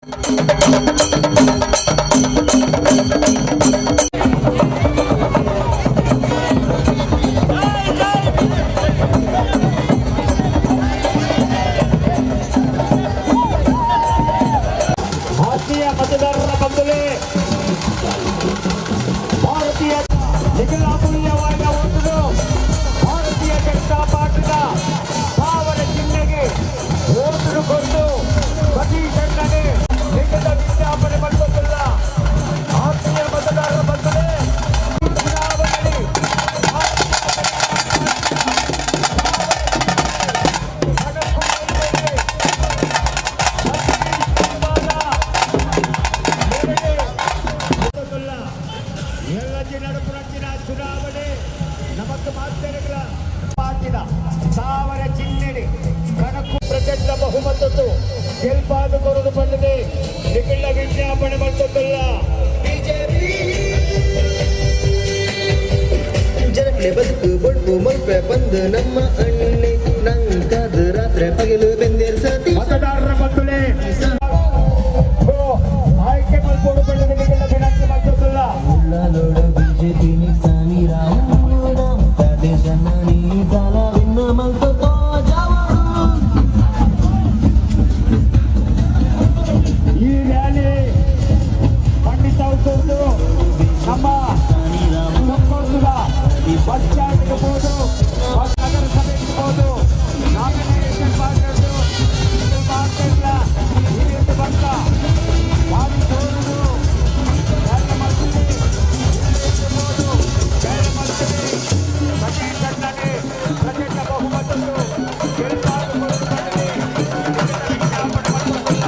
ಭಾರತೀಯ ಮತದಾರರ ಬಂಧುಗಳೇ, ಭಾರತೀಯ ನಿಖಿಲ ಅಮೂಲ್ಯವಾದ ಓಟುನು ಭಾರತೀಯ ಜನತಾ ಪಾರ್ಟಿದ ಪಾವನ ಚಿಹ್ನೆಗೆ ಓಟುನು ಕೊಟ್ಟು ಸತೀಶ್ ಅಣ್ಣಗೆ ಲಿಖಿತ ವಿಜ್ಞಾಪನೆ ಮಾಡಿಕೊಳ್ಳ. ಆತ್ಮೀಯ ಮತದಾರರ ಬಂಧುಗಳೇ, ಚುನಾವಣೆಯಲ್ಲಿ ಭಾರತೀಯ ಜನತಾ ಪಾರ್ಟಿಯ ನಡುಪುರಂಚಿನ ಚುನಾವಣೆ ನಮಕ್ ಮಾತೆರೆಗಳ ಪಾರ್ಟಿದ ಸಾವಿರ ಚಿಹ್ನೆಡಿ ಕಣಕ್ಕು ಪ್ರಚಂಡ ಬಹುಮತದ್ದು ಗೆಲ್ಪಾದು ಕೊರದು ಬಂದಿದೆ. ನಿಖಿಲ ವಿಜ್ಞಾಪನೆ ಮಾಡ್ತದ್ದಲ್ಲ. ಜನಕ್ಲೆ ಬದುಕು ಬೊಡ್ಬು ಮಲ್ಪೆ ಬಂದು ನಮ್ಮ ಅಣ್ಣೆ ನಂಕಾದ ರಾತ್ರಿ ಪಗಲು ಬೆಂದೇರ್ ಸತಿ ಮತದಾರರ ಬಂಧುಗಳೇ, ಆಯ್ಕೆ ಮಲ್ಪೋಡು ಬಂದಿದೆ. ನಿಖಿಲ ವಿನಂತಿ ಮಾಡ್ತದ್ದಲ್ಲ. ಉಳ್ಳಾಲೋಡು ಬಿಜೆಪಿ ನಿಸಾನಿ ರಾವು ಸದೇಶನಾನಿ ಜಾಲ ವಿನ್ನ ಮಲ್ತು ಜಾವಡು. ಈ ರ್ಯಾಲಿ ಖಂಡಿತ ಉಂಟು. ನಮ್ಮ ತುಮಕೂರು ಬಸ್ ಸ್ಟ್ಯಾಂಡ್ ಇರ್ಬೋದು, ಬಸ್ ನಗರಸಭೆ ಇರ್ಬೋದು, ನಾಮಿನೇಷನ್ ಮಾಡಿದ್ದು ಮಾರ್ಕೆಟ್ಲ ಈ ಬಂದ ಭಾರಿ ಜೋರು ರ್ಯಾಲಿ ಮಾಡ್ತೀವಿ. ಇರ್ಬೋದು, ಬೇರೆ ಮಾಡ್ತೀವಿ. ಸತೀಶ್ ಅಣ್ಣಗೆ ಪ್ರಚಂಡ ಬಹುಮತದ್ದು ಗೆಲ್ಪಾದು ಕೊರದು ಬಂದಿದೆ. ವಿಜ್ಞಾಪನೆ ಮಾಡಿಕೊಳ್ಳ.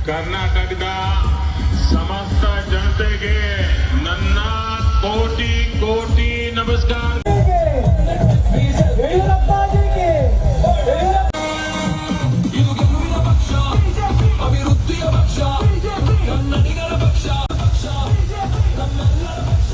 ಕರ್ನಾಟಕದ ಸಮಸ್ತ ಜನತೆಗೆ ನನ್ನ ಕೋಟಿ ಕೋಟಿ ನಮಸ್ಕಾರ. ಇದು ಗೆಲುವಿನ ಪಕ್ಷ, ಅಭಿವೃದ್ಧಿಯ ಪಕ್ಷ, ಕನ್ನಡಿಗರ ಪಕ್ಷ, ಪಕ್ಷ ನಮ್ಮೆಲ್ಲರ ಪಕ್ಷ.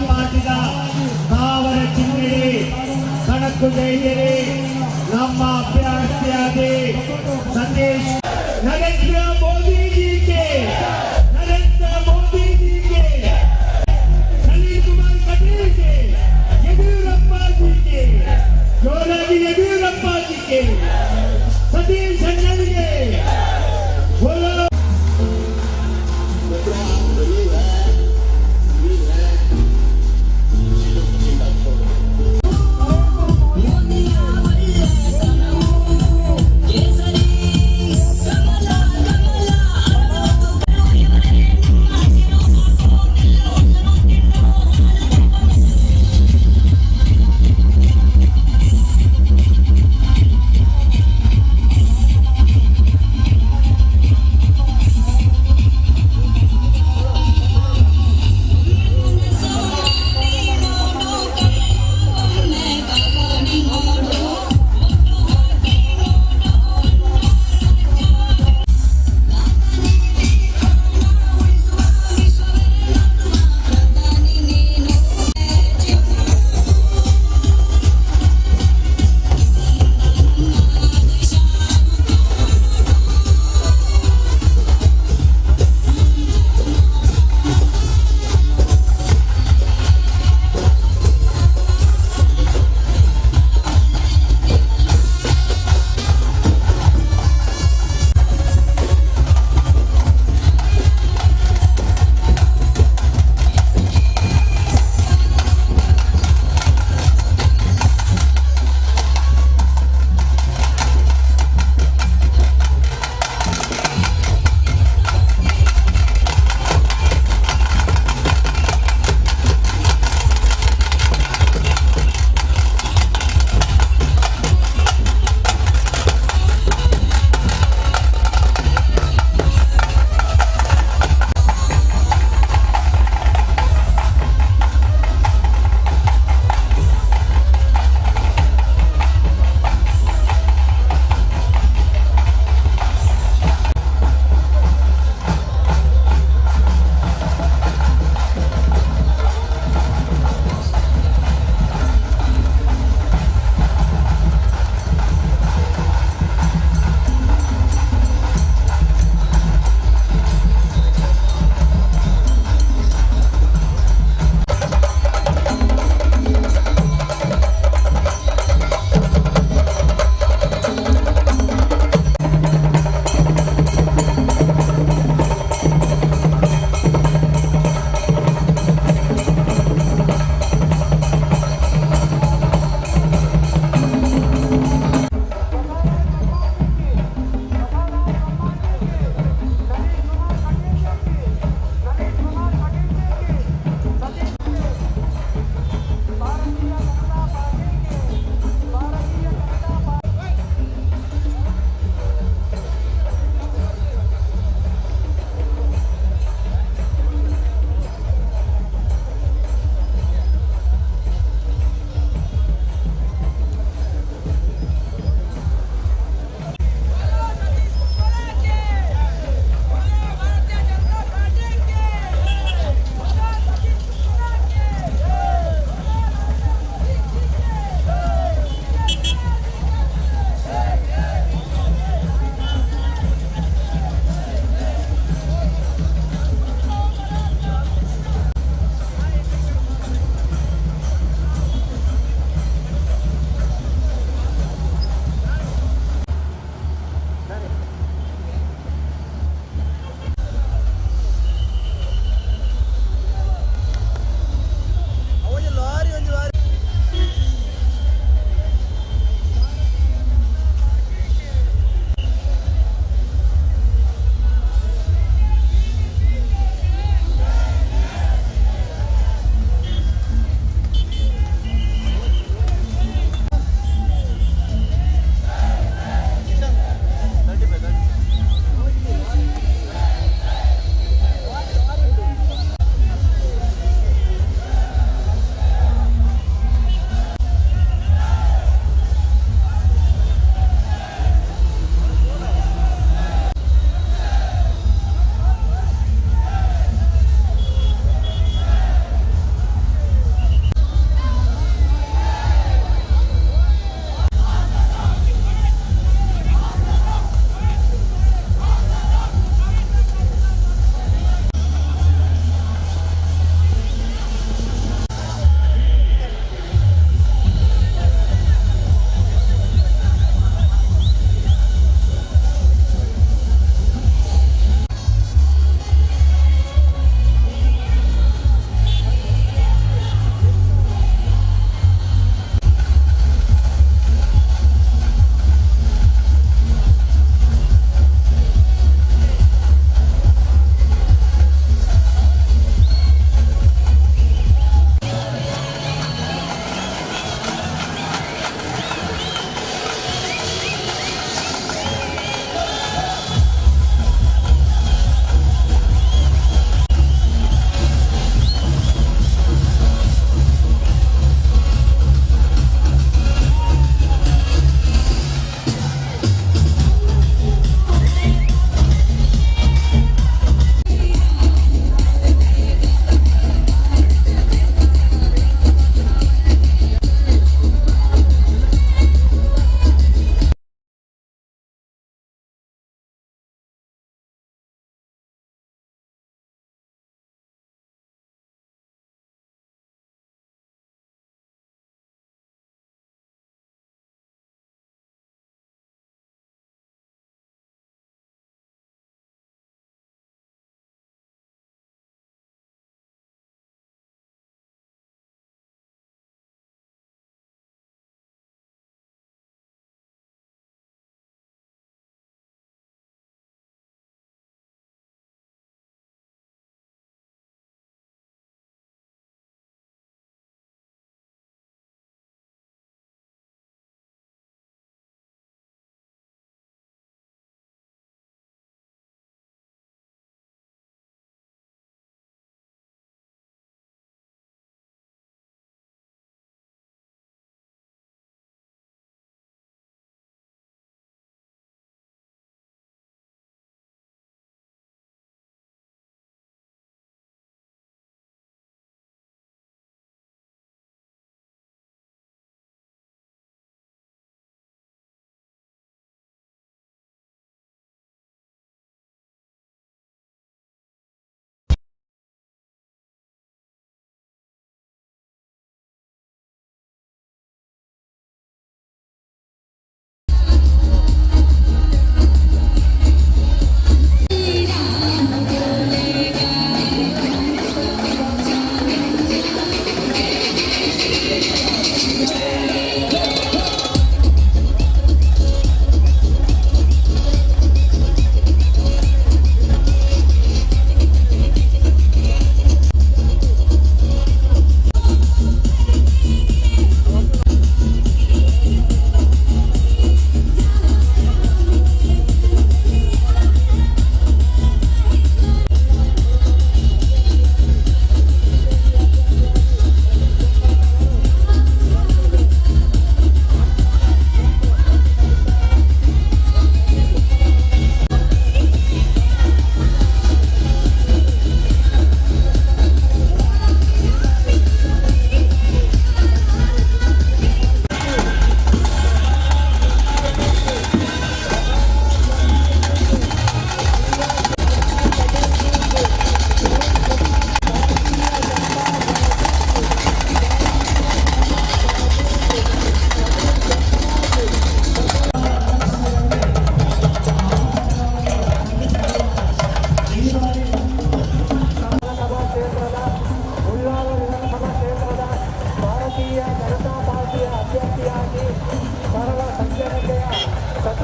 ಪಾರ್ಟಿದ ತಾವರ ಚಿಹ್ನೆ ಕಣಕ್ಕು ಜೈದಿರಿ. ನಮ್ಮ ಅಭ್ಯರ್ಥಿಯಾಗಿ ಸಂದೇಶ್. ನರೇಂದ್ರ ಮೋದಿಜಿಗೆ, ನರೇಂದ್ರ ಮೋದಿಜಿಗೆ, ನಳಿನ್ ಕುಮಾರ್ ಕಟೀಲ್ಗೆ, ಯಡಿಯೂರಪ್ಪಜಿಗೆ, ಜೋರಾಗಿ ಯಡಿಯೂರಪ್ಪಜಿಗೆ, ಸತೀಶ್ ಅಣ್ಣನಿಗೆ ಬೋಲೋ. ಕೇಸರಿ.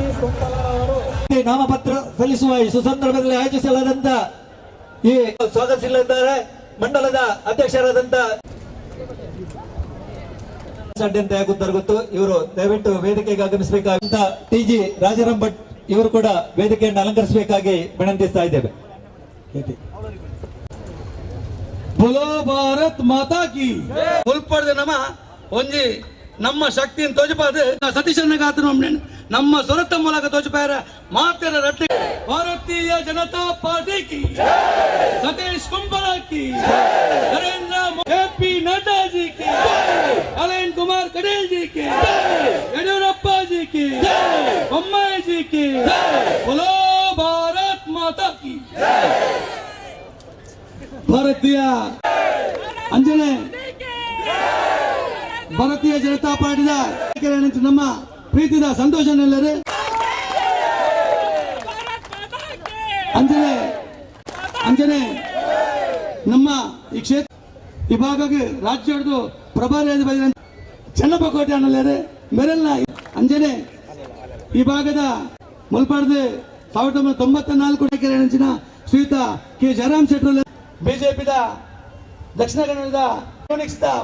ಸತೀಶ್ ಕುಂಪಲರವರು ನಾಮಪತ್ರ ಸಲ್ಲಿಸುವ ಈ ಸುಸಂದರ್ಭದಲ್ಲಿ ಆಯೋಜಿಸಲಾದಂತ ಈ ಸ್ವಾಗತಿಸಲಿದ್ದಾರೆ ಮಂಡಲದ ಅಧ್ಯಕ್ಷರಾದಂತ ಗೊತ್ತು. ಇವರು ದಯವಿಟ್ಟು ವೇದಿಕೆಗೆ ಆಗಮಿಸಬೇಕಾದಂತ ಟಿ ಜಿ ರಾಜಾರಾಮ್ ಭಟ್ ಇವರು ಕೂಡ ವೇದಿಕೆಯನ್ನು ಅಲಂಕರಿಸಬೇಕಾಗಿ ವಿನಂತಿಸ್ತಾ ಇದ್ದೇವೆ. ಬೋಲೋ ಭಾರತ್ ಮಾತಾ ಕಿ. ನಮ್ಮ ಒಂಜಿ ನಮ್ಮ ಶಕ್ತಿಯನ್ನು ತೋಜಪಾದ ಸತೀಶನ್ನ ಗಾತ್ರ ನಮ್ಮ ಸೊರತ ಮೂಲಕ ತೋಜಪಾರ ಮಾತರ ರಟ್ಟಿ. ಭಾರತೀಯ ಜನತಾ ಪಾರ್ಟಿ ಕಿ, ಸತೀಶ್ ಕುಂಬಳ ಕಿ, Narendra J P Nadda G ಕಿ, ಅಲಿನ್ ಕುಮಾರ್ ಕಟೀಲ್ ಜಿ ಕಿ, ಯಡಿಯೂರಪ್ಪ ಜಿ ಕಿ, ಬೊಮ್ಮಾಯಿ ಜಿ ಕಿ. ಬೋಲೋ ಭಾರತ್ ಮಾತಾ ಕಿ. ಭಾರತೀಯ ಅಂಜನೆ ಭಾರತೀಯ ಜನತಾ ಪಾರ್ಟಿದ ನಮ್ಮ ಪ್ರೀತಿದ ಸಂತೋಷನೆಲ್ಲರೇ ಅಂಜನೆ ಅಂಜನೆ ನಮ್ಮ ಈ ಕ್ಷೇತ್ರ ಈ ಭಾಗಕ್ಕೆ ರಾಜ್ಯ ಹಿಡಿದು ಪ್ರಭಾರಿ ಚೆನ್ನಪ್ಪ ಕೋಟೆ ಅನ್ನಲ್ಲೇರೆ ಮೆರೆಲ್ನ ಅಂಜನೆ ಈ ಭಾಗದ ಮುಲ್ಪಾಡ್ದು 1994 ಅಂಚಿನ ಶ್ರೀಯುತ ಕೆ ಜಯರಾಮ್ ಶೆಟ್ಟರ್ ಬಿಜೆಪಿದ ದಕ್ಷಿಣ ಕನ್ನಡದ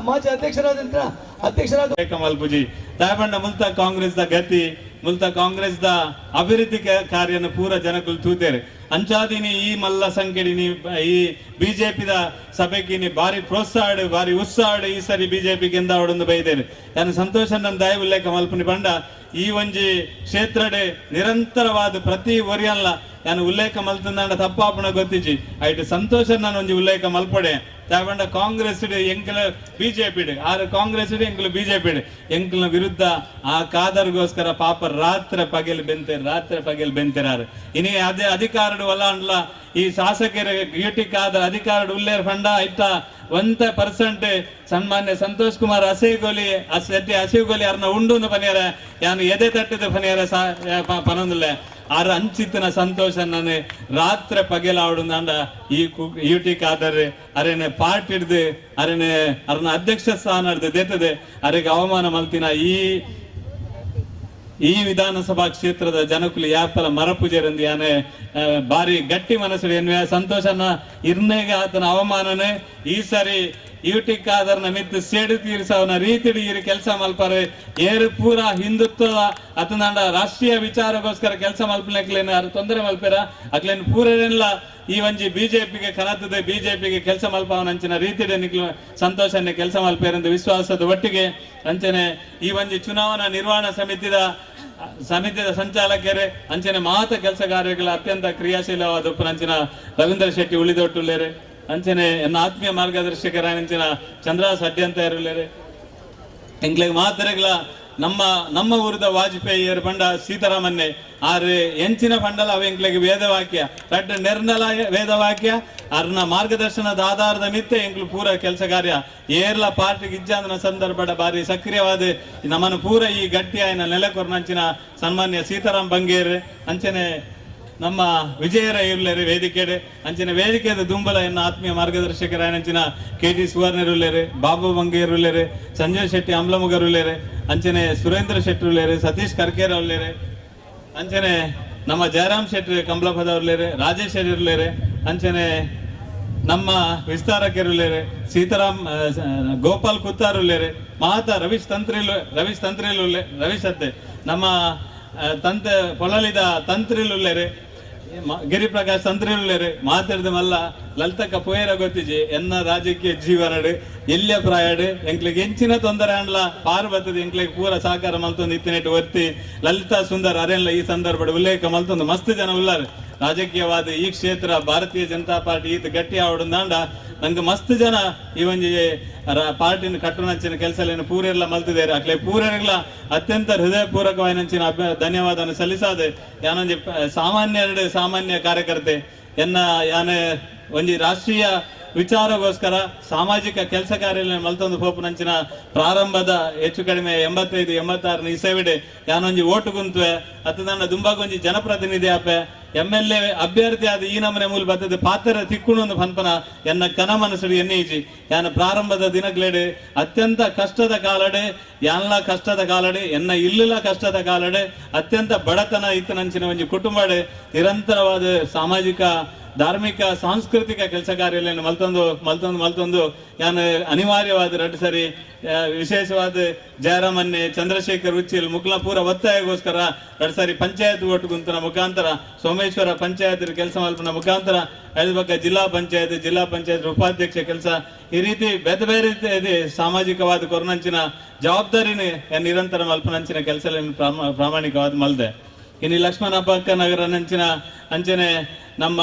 ಮಾಜಿ ಅಧ್ಯಕ್ಷರಾದ ಕಮಲ್ ಪೂಜಿ ತಾಯಬಂಡ ಮುಲ್ತ ಕಾಂಗ್ರೆಸ್ the ಗತಿ ಮುಲ್ತ ಕಾಂಗ್ರೆಸ್ the ಅಭಿವೃದ್ಧಿ ಕಾರ್ಯನ ಪೂರ ಜನಕುಲು ತೂತೇರೆ ಅಂಚಾದಿನಿ ಈ ಮಲ್ಲ ಸಂಖ್ಯೆಡಿನಿ ಈ ಬಿಜೆಪಿದ ಸಭೆಗಿನಿ ಭಾರಿ ಪ್ರೋತ್ಸಾಹ ಭಾರಿ ಉತ್ಸಾಹ ಈ ಸರಿ ಬಿಜೆಪಿ ಗೆಂದಾವಡೊಂದು ಬೈದೇನೆ. ನಾನು ಸಂತೋಷ ನನ್ನ ದಯ ಉಲ್ಲೇಖ ಮಲ್ಪನಿ ಬಂಡ ಈ ಒಂಜಿ ಕ್ಷೇತ್ರಡೆ ನಿರಂತರವಾದ ಪ್ರತಿ ಒರಿಯಲ್ಲ ನಾನು ಉಲ್ಲೇಖ ಮಲ್ತಂದಾಂಡ ತಪ್ಪಾಪಣ ಗೊತ್ತಿಜಿ ಐಟ್ ಸಂತೋಷ ನಾನು ಒಂಜಿ ಉಲ್ಲೇಖ ಮಲ್ಪಡೆ. ತಾಯಬಂಡ ಕಾಂಗ್ರೆಸ್ ಎಂಕಲ ಬಿಜೆಪಿ ಆರು ಕಾಂಗ್ರೆಸ್ ಎಂಕಲು ಬಿಜೆಪಿ ಎಂಕಲ್ನ ವಿರುದ್ಧ ಆ ಕಾದರ್ಗೋಸ್ಕರ ಪಾಪ ರಾತ್ರಿ ಪಗೆಲ್ ಬೆಂತೇರು ರಾತ್ರಿ ಪಗೆಲ್ ಬೆಂತಿರಾರು. ಇನಿ ಅದೇ ಅಧಿಕಾರಡು ವಲ್ಲ ಈ ಶಾಸಕರ ಯುಟಿ ಕಾದರ್ ಅಧಿಕಾರಡು ಉಲ್ಲೇರ್ ಫಂಡ ಇಟ್ಟ 1% ಸನ್ಮಾನ್ಯ ಸಂತೋಷ್ ಕುಮಾರ್ ಅಸೇಗೋಲಿ ಶೆಟ್ಟಿ ಅಸೇಗೋಲಿ ಅರ್ನ ಉಂಡು ಪನಿಯಾರ ಯಾನು ಎದೆ ತಟ್ಟಿದ ಪನಿಯಾರ ಪನೊಂದಿಲ್ಲ ಆರು ಅಂಚಿತ್ತಿನ ಸಂತೋಷ ನಾನು ರಾತ್ರಿ ಪಗೆಲಾವಡುಂದಾಂಡ ಈ ಯುಟಿ ಕಾದರ್ ಅರೆನೆ ಪಾರ್ಟಿ ಹಿಡ್ದು ಅರೆನೆ ಅರ್ನ ಅಧ್ಯಕ್ಷ ಸ್ಥಾನ ಹಿಡ್ದು ದೇತದೆ ಅರೆಗೆ ಅವಮಾನ ಮಲ್ತಿನ ಈ ಈ ವಿಧಾನಸಭಾ ಕ್ಷೇತ್ರದ ಜನಕುಲು ಯಾಪಲ ಮರಪೂಜೆರಂದು ಯಾನೆ ಬಾರಿ ಗಟ್ಟಿ ಮನಸ್ಸು ಎನ್ನುವ ಸಂತೋಷನ ಇರ್ನೇಗ ಆತನ ಅವಮಾನನೆ ಈ ಸಾರಿ ಯುಟಿ ಕಾದರ್ನ ಮಿತ್ತು ಸೇಡು ತೀರಿಸವನ ರೀತಿಡಿ ಇರು ಕೆಲಸ ಮಲ್ಪಾರೆ ಏರು ಪೂರ ಹಿಂದುತ್ವದ ಅತನಾಂಡ ರಾಷ್ಟ್ರೀಯ ವಿಚಾರಕ್ಕೋಸ್ಕರ ಕೆಲಸ ಮಲ್ಪಲೇನು ತೊಂದರೆ ಮಲ್ಪೇರ ಅಕ್ಲೇನು ಪೂರೇನೆಲ್ಲ ಈ ಒಂಜಿ ಬಿಜೆಪಿಗೆ ಕನತದೆ ಬಿಜೆಪಿಗೆ ಕೆಲಸ ಮಲ್ಪವನ ಅಂಚಿನ ರೀತಿಡೆ ನಿಕ್ಲು ಸಂತೋಷನೆ ಕೆಲಸ ಮಲ್ಪೇರೆಂದು ವಿಶ್ವಾಸದ ಒಟ್ಟಿಗೆ ಅಂಚನೆ ಈ ಒಂಜಿ ಚುನಾವಣಾ ನಿರ್ವಹಣಾ ಸಮಿತಿಯ ಸಂಚಾಲಕರೇ ಅಂಚನೆ ಮಾತ ಕೆಲಸ ಕಾರ್ಯಗಳ ಅತ್ಯಂತ ಕ್ರಿಯಾಶೀಲವಾದ ಅಂಚಿನ ರವೀಂದ್ರ ಶೆಟ್ಟಿ ಉಳಿದೊಟ್ಟುಳ್ಳೇರೆ ಅಂಚನೆ ಎನ್ನ ಆತ್ಮೀಯ ಮಾರ್ಗದರ್ಶಕರ ಅಂಚಿನ ಚಂದ್ರ ಸಡ್ಯಂತ ಇರುಳ್ಳೇರೆ ಎಂಗ್ಲಿಗೆ ಮಾತ್ರೆಗಳ ನಮ್ಮ ನಮ್ಮ ಊರದ ವಾಜಪೇಯಿಯರು ಪಂಡ ಸೀತಾರಾಮನ್ನೇ ಆರು ಎಂಚಿನ ಪಂಡಲ ಅವ ಎಂಕ್ಲೆಗೆ ವೇದವಾಕ್ಯ ರಡ್ಡ ನೆರ್ನಲ ವೇದವಾಕ್ಯ ಅರ್ನ ಮಾರ್ಗದರ್ಶನದ ಆಧಾರದ ಮಿತ್ತೆ ಎಂಕ್ಲು ಪೂರ ಕೆಲಸ ಕಾರ್ಯ ಏರ್ಲ ಪಾರ್ಟಿಗೆ ಇಜ್ಜಾಂದನ ಸಂದರ್ಭದ ಬಾರಿ ಸಕ್ರಿಯವಾದ ನಮ್ಮನ್ನು ಪೂರ ಈ ಗಟ್ಟಿಯಾಯನ ನೆಲೆಕೊರ್ನಂಚಿನ ಸನ್ಮಾನ್ಯ ಸೀತಾರಾಮ್ ಬಂಗೇರ್ ಅಂಚನೆ ನಮ್ಮ ವಿಜಯರ ಇರ್ಲೇರಿ ವೇದಿಕೆಡೆ ಅಂಚಿನ ವೇದಿಕೆದ ದುಂಬಲ ಎನ್ನ ಆತ್ಮೀಯ ಮಾರ್ಗದರ್ಶಕರ ಅಂಚಿನ ಕೆ ಟಿ ಸುವರ್ಣರುಲ್ಲೇರೆ ಬಾಬು ಬಂಗೇರುಲ್ಲೇರೆ ಸಂಜಯ್ ಶೆಟ್ಟಿ ಅಂಬ್ಲಮುಗರುಲ್ಲೇರೆ ಅಂಚನೆ ಸುರೇಂದ್ರ ಶೆಟ್ಟರುಲ್ಲೇರೆ ಸತೀಶ್ ಕರ್ಕೇರ ಉಲ್ಲೇರೆ ಅಂಚನೆ ನಮ್ಮ ಜಯರಾಮ್ ಶೆಟ್ಟಿ ಕಂಬ್ಲಪದವ್ರುಲ್ಲೇರೆ ರಾಜೇಶ್ ಶೆಟ್ಟಿರ್ಲೇರೆ ಅಂಚನೆ ನಮ್ಮ ವಿಸ್ತಾರಕರುಲ್ಲೇರೆ ಸೀತಾರಾಮ್ ಗೋಪಾಲ್ ಕುತ್ತಾರುಲ್ಲೇರೆ ಮಾತಾ ರವೀಶ್ ತಂತ್ರಿಲುಲ್ಲೆ ರವೀಶ್ ಅತ್ತೆ ನಮ್ಮ ತಂತೆ ಪೊಳಲಿದ ತಂತ್ರಿಲುಲ್ಲೇರೆ ಗಿರಿಪ್ರಕಾಶ್ ತಂತ್ರಿಲುಲ್ಲೇರೆ ಮಾತಾಡಿದ ಮಲ್ಲ ಲಲಿತಕ್ಕ ಪೋಯರ ಗೊತ್ತಿಜಿ ಎನ್ನ ರಾಜಕೀಯ ಜೀವನಡು ಎಲ್ಲಿಯ ಪ್ರಾಯಡು ಎಂಕ್ಲಿಗೆ ಎಂಚಿನ ತೊಂದರೆ ಅನ್ಲ ಪಾರ್ವತದ ಎಂಕ್ಲಿಗೆ ಪೂರ ಸಹಕಾರ ಮಲ್ತೊಂದು ಇತ್ತಿನೆಟ್ಟು ಒತ್ತಿ ಲಲಿತಾ ಸುಂದರ್ ಅರೆಲ್ಲ ಈ ಸಂದರ್ಭ ಉಲ್ಲೇಖ ಮಲ್ತೊಂದು ಮಸ್ತ್ ಜನ ಉಲ್ಲಾರು. ರಾಜಕೀಯವಾದ ಈ ಕ್ಷೇತ್ರ ಭಾರತೀಯ ಜನತಾ ಪಾರ್ಟಿ ಈತ ಗಟ್ಟಿ ಆವಡುಂದಾಂಡ ನಂಗೆ ಮಸ್ತ್ ಜನ ಈ ಒಂಜಿ ಪಾರ್ಟಿನ ಕಟ್ಟುನಂಚಿನ ಕೆಲಸ ಪೂರೆಲ್ಲ ಮಲ್ತಿದ್ದಾರೆ. ಅಕ್ಲೆ ಪೂರೆಗಳ ಅತ್ಯಂತ ಹೃದಯಪೂರ್ವಕವಾಯಿನಂಚಿನ ಧನ್ಯವಾದವನ್ನು ಸಲ್ಲಿಸಾದೆ. ಯಾನೊಂಜಿ ಸಾಮಾನ್ಯ ಸಾಮಾನ್ಯ ಕಾರ್ಯಕರ್ತೆ ಎನ್ನ ಯಾನೆ ಒಂಜಿ ರಾಷ್ಟ್ರೀಯ ವಿಚಾರಗೋಸ್ಕರ ಸಾಮಾಜಿಕ ಕೆಲಸ ಕಾರ್ಯ ಮಲ್ತೊಂದು ಪೋಪುನಂಚಿನ ಪ್ರಾರಂಭದ ಹೆಚ್ಚು ಕಡಿಮೆ 85-86 ಇಸವಿಡೆ ಯಾನೊಂಜಿ ಓಟು ಗುಂತುವೆ ಅತ್ತ ನನ್ನ ದುಂಬಾಗೊಂಜಿ ಜನಪ್ರತಿನಿಧಿ ಆಪೆ. ಎಂಎಲ್ಎ ಅಭ್ಯರ್ಥಿ ಆದ ಈ ನಮನೆ ಮೂಲ ಬತ್ತದ ಪಾತ್ರ ತಿಕ್ಕುಣೊಂದು ಪನ್ಪನ ಎನ್ನ ಕನ ಮನಸ್ಸು ಎನ್ನಿಜಿ. ಯಾನ ಪ್ರಾರಂಭದ ದಿನಗಳೇಡು ಅತ್ಯಂತ ಕಷ್ಟದ ಕಾಲಡೆ, ಯಾನ್ಲ ಕಷ್ಟದ ಕಾಲಡೆ, ಎನ್ನ ಇಲ್ಲಲ ಕಷ್ಟದ ಕಾಲಡೆ, ಅತ್ಯಂತ ಬಡತನ ಇತ್ತನಂಚಿನ ಒಂಜಿ ಕುಟುಂಬಡೆ ನಿರಂತರವಾದ ಸಾಮಾಜಿಕ ಧಾರ್ಮಿಕ ಸಾಂಸ್ಕೃತಿಕ ಕೆಲಸ ಕಾರ್ಯಗಳನ್ನು ಮಲ್ತೊಂದು ಮಲ್ತೊಂದು ಮಲ್ತೊಂದು ಯಾನು ಅನಿವಾರ್ಯವಾದ ರಡ್ಡು ಸರಿ ವಿಶೇಷವಾದ ಜಯರಾಮನ್ನೆ ಚಂದ್ರಶೇಖರ್ ಉಚ್ಚಿಲ್ ಮುಕ್ಲ ಪೂರ ಒತ್ತಾಯಗೋಸ್ಕರ ರಡ್ಡು ಸಾರಿ ಪಂಚಾಯತ್ ಓಟು ಗುಂತನ ಮುಖಾಂತರ ಸೋಮೇಶ್ವರ ಪಂಚಾಯತ್ ಕೆಲಸ ಮಲ್ಪನ ಮುಖಾಂತರ ಐದು ಜಿಲ್ಲಾ ಪಂಚಾಯತ್ ಜಿಲ್ಲಾ ಪಂಚಾಯತ್ ಉಪಾಧ್ಯಕ್ಷ ಕೆಲಸ ಈ ರೀತಿ ಬೇರೆ ಬೇರೆ ರೀತಿ ಸಾಮಾಜಿಕವಾದ ಕೊರನಂಚಿನ ಜವಾಬ್ದಾರಿನ ನಿರಂತರ ಮಲ್ಪನಂಚಿನ ಕೆಲಸ ಪ್ರಾಮಾಣಿಕವಾದ ಮಲ್ದೆ. ಇನ್ನು ಲಕ್ಷ್ಮಣ ಹಬ್ಬಕ್ಕ ನಗರ ನಂಚಿನ ಅಂಚನೆ ನಮ್ಮ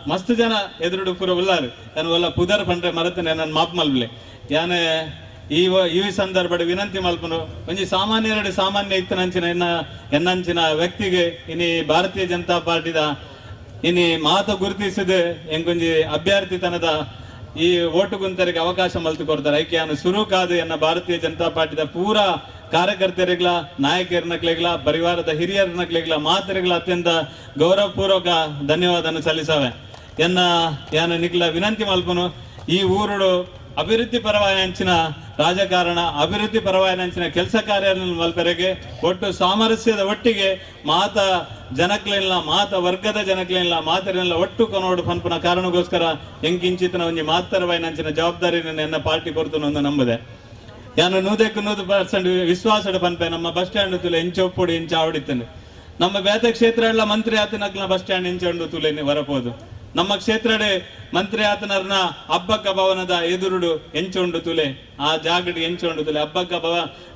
ಮಸ್ತ್ ಜನ ಎದುರುಡು ಪೂರ ಉಲ್ಲಾರು ನಾನು ಒಲ್ಲ ಪುದರ್ ಪಂಡ್ರೆ ಮರತನೆ ನನ್ನ ಮಾಪ್ ಮಲ್ಬಲೆ. ಯಾನೆ ಈ ಈ ಸಂದರ್ಭ ವಿನಂತಿ ಮಲ್ಪನು ಒಂಜಿ ಸಾಮಾನ್ಯರಡು ಸಾಮಾನ್ಯ ಇತ್ತನಂಚಿನ ಎನ್ನ ಎನ್ನಂಚಿನ ವ್ಯಕ್ತಿಗೆ ಇನಿ ಭಾರತೀಯ ಜನತಾ ಪಾರ್ಟಿದ ಇನಿ ಮಾತು ಗುರುತಿಸದೆ ಎಂಕೊಂಜಿ ಅಭ್ಯರ್ಥಿತನದ ಈ ಓಟು ಗುಂತರಿಗೆ ಅವಕಾಶ ಮಲ್ತು ಕೊಡ್ತಾರೆ. ಐಕೆಯನ್ನು ಸುರುಕಾದು ಎನ್ನ ಭಾರತೀಯ ಜನತಾ ಪಾರ್ಟಿದ ಪೂರಾ ಕಾರ್ಯಕರ್ತರಿಗಳ ನಾಯಕರನಕ್ಲೆಗ್ಲ ಪರಿವಾರದ ಹಿರಿಯರನಕ್ಲೆಗ್ಲ ಮಾತರಿಗಳ ಅತ್ಯಂತ ಗೌರವಪೂರ್ವಕ ಧನ್ಯವಾದವನ್ನು ಸಲ್ಲಿಸವೆ. ಎನ್ನ ಯಾನ ನಿಕ್ಲ ವಿನಂತಿ ಮಲ್ಪನು ಈ ಊರುಡು ಅಭಿವೃದ್ಧಿ ಪರವಾಯಂಚಿನ ರಾಜಕಾರಣ ಅಭಿವೃದ್ಧಿ ಪರವಾಯಂಚಿನ ಕೆಲಸ ಕಾರ್ಯ ಮಲ್ಪೆರೆಗೆ ಒಟ್ಟು ಸಾಮರಸ್ಯದ ಒಟ್ಟಿಗೆ ಮಾತ ಜನಕ್ಲೆಲ್ಲ ಮಾತ ವರ್ಗದ ಜನಕ್ಲೆಲ್ಲ ಮಾತರೆಲ್ಲ ಒಟ್ಟು ಕೊನೋಡು ಪನ್ಪುನ ಕಾರಣಕ್ಕೋಸ್ಕರ ಎಂಕಿಂಚಿತನ ಒಂಜಿ ಮಾತರವಾಯನಂಚಿನ ಜವಾಬ್ದಾರಿ ಎನ್ನ ಪಾರ್ಟಿ ಕೊಡ್ತು ಒಂದು ನಂಬುದೆ. ಯಾನು 100% ವಿಶ್ವಾಸದ ಪನ್ಪೆ ನಮ್ಮ ಬಸ್ ಸ್ಟ್ಯಾಂಡ್ ತುಲೆ ಎಂಚೊಪ್ಪುಡು ಎಂಚ ಆವಡಿತ್ತೇನೆ. ನಮ್ಮ ಬೇತ ಕ್ಷೇತ್ರ ಎಲ್ಲ ಮಂತ್ರಿ ಆತನಕ್ಲ ಬಸ್ ಸ್ಟ್ಯಾಂಡ್ ಎಂಚೊಂಡು ತುಲೆ ವರಪೋದು. ನಮ್ಮ ಕ್ಷೇತ್ರಡೆ ಮಂತ್ರಿ ಆತನರ್ನ ಹಬ್ಬಕ್ಕ ಭವನದ ಎದುರುಡು ಎಂಚೊಂಡು ತುಲೆ ಆ ಜಾಗಡಿ ಎಂಚೊಂಡು ತುಲೆ ಹಬ್ಬಕ್ಕ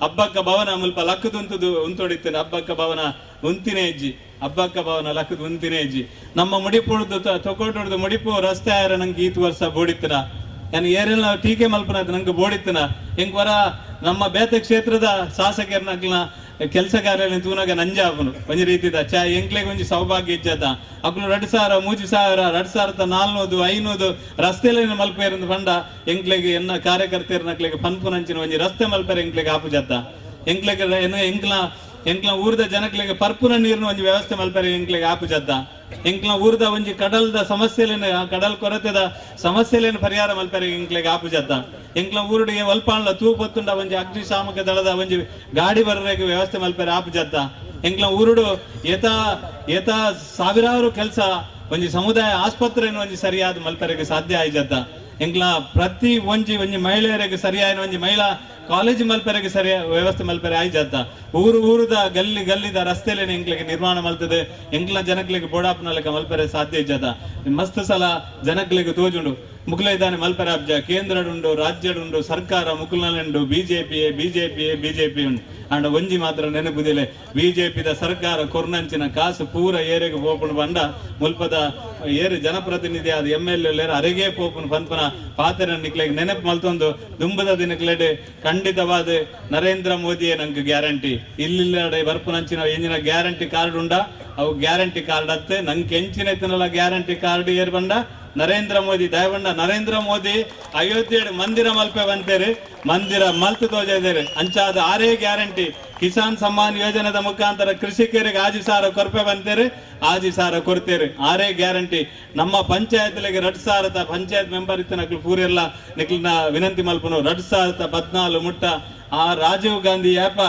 ಹಬ್ಬಕ್ಕ ಭವನ ಮುಲ್ಪ ಲಕ್ಕದುಂತುದು ಉಂತೊಡಿತ್ತೇನೆ. ಹಬ್ಬಕ್ಕ ಭವನ ಉಂತಿನೇ ಇಜ್ಜಿ, ಹಬ್ಬಕ್ಕ ಭವನ ಲಕ್ಕದು ಉಂತಿನೇ ಇಜ್ಜಿ. ನಮ್ಮ ಮುಡಿಪುಡ್ದು ತೊಕೋಟುಡ್ದು ಮುಡಿಪು ರಸ್ತೆ ಆಯರ ನಂಗೆ ಈತು ವರ್ಷ ಬೋಡಿತ್ತನ ನಾನು ಏರೆಲ್ಲ ಟೀಕೆ ಮಲ್ಪನ ನಂಗೆ ಬೋಡಿತ್ತನ. ಹೆಂಗ್ ವರ ನಮ್ಮ ಬೇತ ಕ್ಷೇತ್ರದ ಶಾಸಕರನ್ನ ಕೆಲಸ ಕಾರ್ಯ ತೂನಾಗ ನಂಜಾಪನು ಒಂಜಿ ರೀತಿದ ಚಾ ಎಂಕ್ಲೆಗ್ ಒಂಜಿ ಸೌಭಾಗ್ಯ ಇಜ್ಜದ ಅಕ್ಲು 2000 3000 2400 500 ರಸ್ತೆಲೇನು ಮಲ್ಪೇರಂದು ಪಂಡ ಎಂಕ್ಲೆಗ್ ಎನ್ನ ಕಾರ್ಯಕರ್ತರನಕ್ಲೆಗ್ ಪನ್ಪುನಂಚಿನ ಒಂಜಿ ರಸ್ತೆ ಮಲ್ಪೇರ ಎಂಕ್ಲೆಗ್ ಆಪುಜತ್ತ. ಎಂಕ್ಲೆಗ್ ಎಂಕ್ಲ ಎಂಕ್ಲ ಊರ್ದ ಜನಕ್ಲೆಗ್ ಪರ್ಪುನ ನೀರಿನ ಒಂಜಿ ವ್ಯವಸ್ಥೆ ಮಲ್ಪೇರ ಎಂಕ್ಲೆಗ್ ಆಪುಜತ್ತ. ಎಂಕ್ಲ ಊರ್ದ ಒಂಜಿ ಕಡಲ್ದ ಸಮಸ್ಯೆಲೇನು ಆ ಕಡಲ್ ಕೊರತೆದ ಸಮಸ್ಯೆಲೇನು ಪರಿಹಾರ ಮಲ್ಪೇರ ಎಂಕ್ಲೆಗ್ ಆಪುಜತ್ತ. ಎಂಕ್ಲ ಊರುಡಿಗೆ ಒಲ್ಪಾಣ್ಲ ತೂಪೊತ್ತುಂಡ ಒಂಜಿ ಅಗ್ನಿಶಾಮಕ ದಳದ ಒಂಜಿ ಗಾಡಿ ಬರರೇಗೆ ವ್ಯವಸ್ಥೆ ಮಲ್ಪೇರ ಆಪುಜತ್ತ. ಎಂಕ್ಲ ಊರುಡು ಏತಾ ಏತಾ ಸಾವಿರಾರು ಕೆಲಸ ಒಂಜಿ ಸಮುದಾಯ ಆಸ್ಪತ್ರೆಯನ್ನು ಒಂಜಿ ಸರಿಯಾದ ಮಲ್ಪೆರೆಗೆ ಸಾಧ್ಯ ಆಯ್ಜತ್ತ. ಎಂಕ್ಲ ಪ್ರತಿ ಒಂಜಿ ಒಂಜಿ ಮಹಿಳೆಯರಿಗೆ ಸರಿಯಾದ ಒಂಜಿ ಮಹಿಳಾ ಕಾಲೇಜ್ ಮಲ್ಪೆರೆಗೆ ಸರಿಯಾದ ವ್ಯವಸ್ಥೆ ಮಲ್ಪೆರೆ ಆಯ್ಜತ್ತ. ಊರು ಊರುದ ಗಲ್ಲಿ ಗಲ್ಲಿದ ರಸ್ತೆಲೇನೆ ಎಂಕ್ಲಿಗೆ ನಿರ್ಮಾಣ ಮಲ್ತದೆ ಎಂಕ್ಲ ಜನಕ್ಲಿಗೆ ಬೋಡಾಪನಲೆಕ್ಕ ಮಲ್ಪೆರೆ ಸಾಧ್ಯ ಇಜ್ಜತ್ತ. ಮಸ್ತ್ ಸಲ ಜನಕ್ಲಿಗೆ ತೋಜುಂಡು ಮುಕ್ಲ ಇದ್ದಾನೆ ಮಲ್ಪೆರೆ ಅಬ್ಜ ಕೇಂದ್ರಡುಂಡು ರಾಜ್ಯಡುಂಡು ಸರ್ಕಾರ ಮುಕುಲನುಂಡು ಬಿಜೆಪಿ ಬಿಜೆಪಿ ಬಿಜೆಪಿ ಉಂಡು. ಅಂಡ ಒಂಜಿ ಮಾತ್ರ ನೆನಪುದಿಲ್ಲ ಬಿಜೆಪಿದ ಸರ್ಕಾರ ಕೊರ್ನಂಚಿನ ಕಾಸು ಪೂರ ಏರೆಗೆ ಪೋಪುನು ಬಂಡ ಮುಲ್ಪದ ಏರು ಜನಪ್ರತಿನಿಧಿ ಆದ ಎಂ ಎಲ್ ಎ ಅರೆಗೆ ಪೋಪುನು ಪನ್ಪನ ಪಾತ್ರ ನಿಕ್ಲೆಗ್ ನೆನಪು ಮಲ್ತೊಂದು ದುಂಬದ ದಿನಕ್ಲೆಡ್ ಖಂಡಿತವಾದ ನರೇಂದ್ರ ಮೋದಿಯೇ ನಂಗೆ ಗ್ಯಾರಂಟಿ. ಇಲ್ಲಿಲ್ಲಡೆ ಬರ್ಪುನಂಚಿನ ಎಂಜಿನ ಗ್ಯಾರಂಟಿ ಕಾರ್ಡ್ ಉಂಡ ಅವು ಗ್ಯಾರಂಟಿ ಕಾರ್ಡ್ ಅತ್ತೆ ನಂಗೆ ಎಂಚಿನ ಎತ್ತನಲ್ಲ ಗ್ಯಾರಂಟಿ ಕಾರ್ಡ್ ಏರ್ ಬಂಡ ನರೇಂದ್ರ ಮೋದಿ ದಯವಂಡ ನರೇಂದ್ರ ಮೋದಿ ಅಯೋಧ್ಯೆ ಮಂದಿರ ಮಲ್ಪೆ ಬಂತೇರಿ ಮಂದಿರ ಮಲ್ತು ತೋಜೇರಿ ಅಂಚಾದ ಆರೇ ಗ್ಯಾರಂಟಿ ಕಿಸಾನ್ ಸಮ್ಮಾನ್ ಯೋಜನೆದ ಮುಖಾಂತರ ಕೃಷಿಕರಿಗೆ ಆಜಿ ಸಾವಿರ ಕೊರ್ಪೆ ಬಂತೇರಿ ಆಜಿ ಸಾವಿರ ಕೊಡ್ತೇರಿ ಆರೇ ಗ್ಯಾರಂಟಿ. ನಮ್ಮ ಪಂಚಾಯತ್ಲಿಗೆ 2000 ಪಂಚಾಯತ್ ಮೆಂಬರ್ ಇತ್ತು ನಕ್ಲು ಪೂರೆಲ್ಲ ನಿಕ್ಲಿನ ವಿನಂತಿ ಮಲ್ಪನು 2014 ಮುಟ್ಟ ಆ ರಾಜೀವ್ ಗಾಂಧಿ ಆ್ಯಪ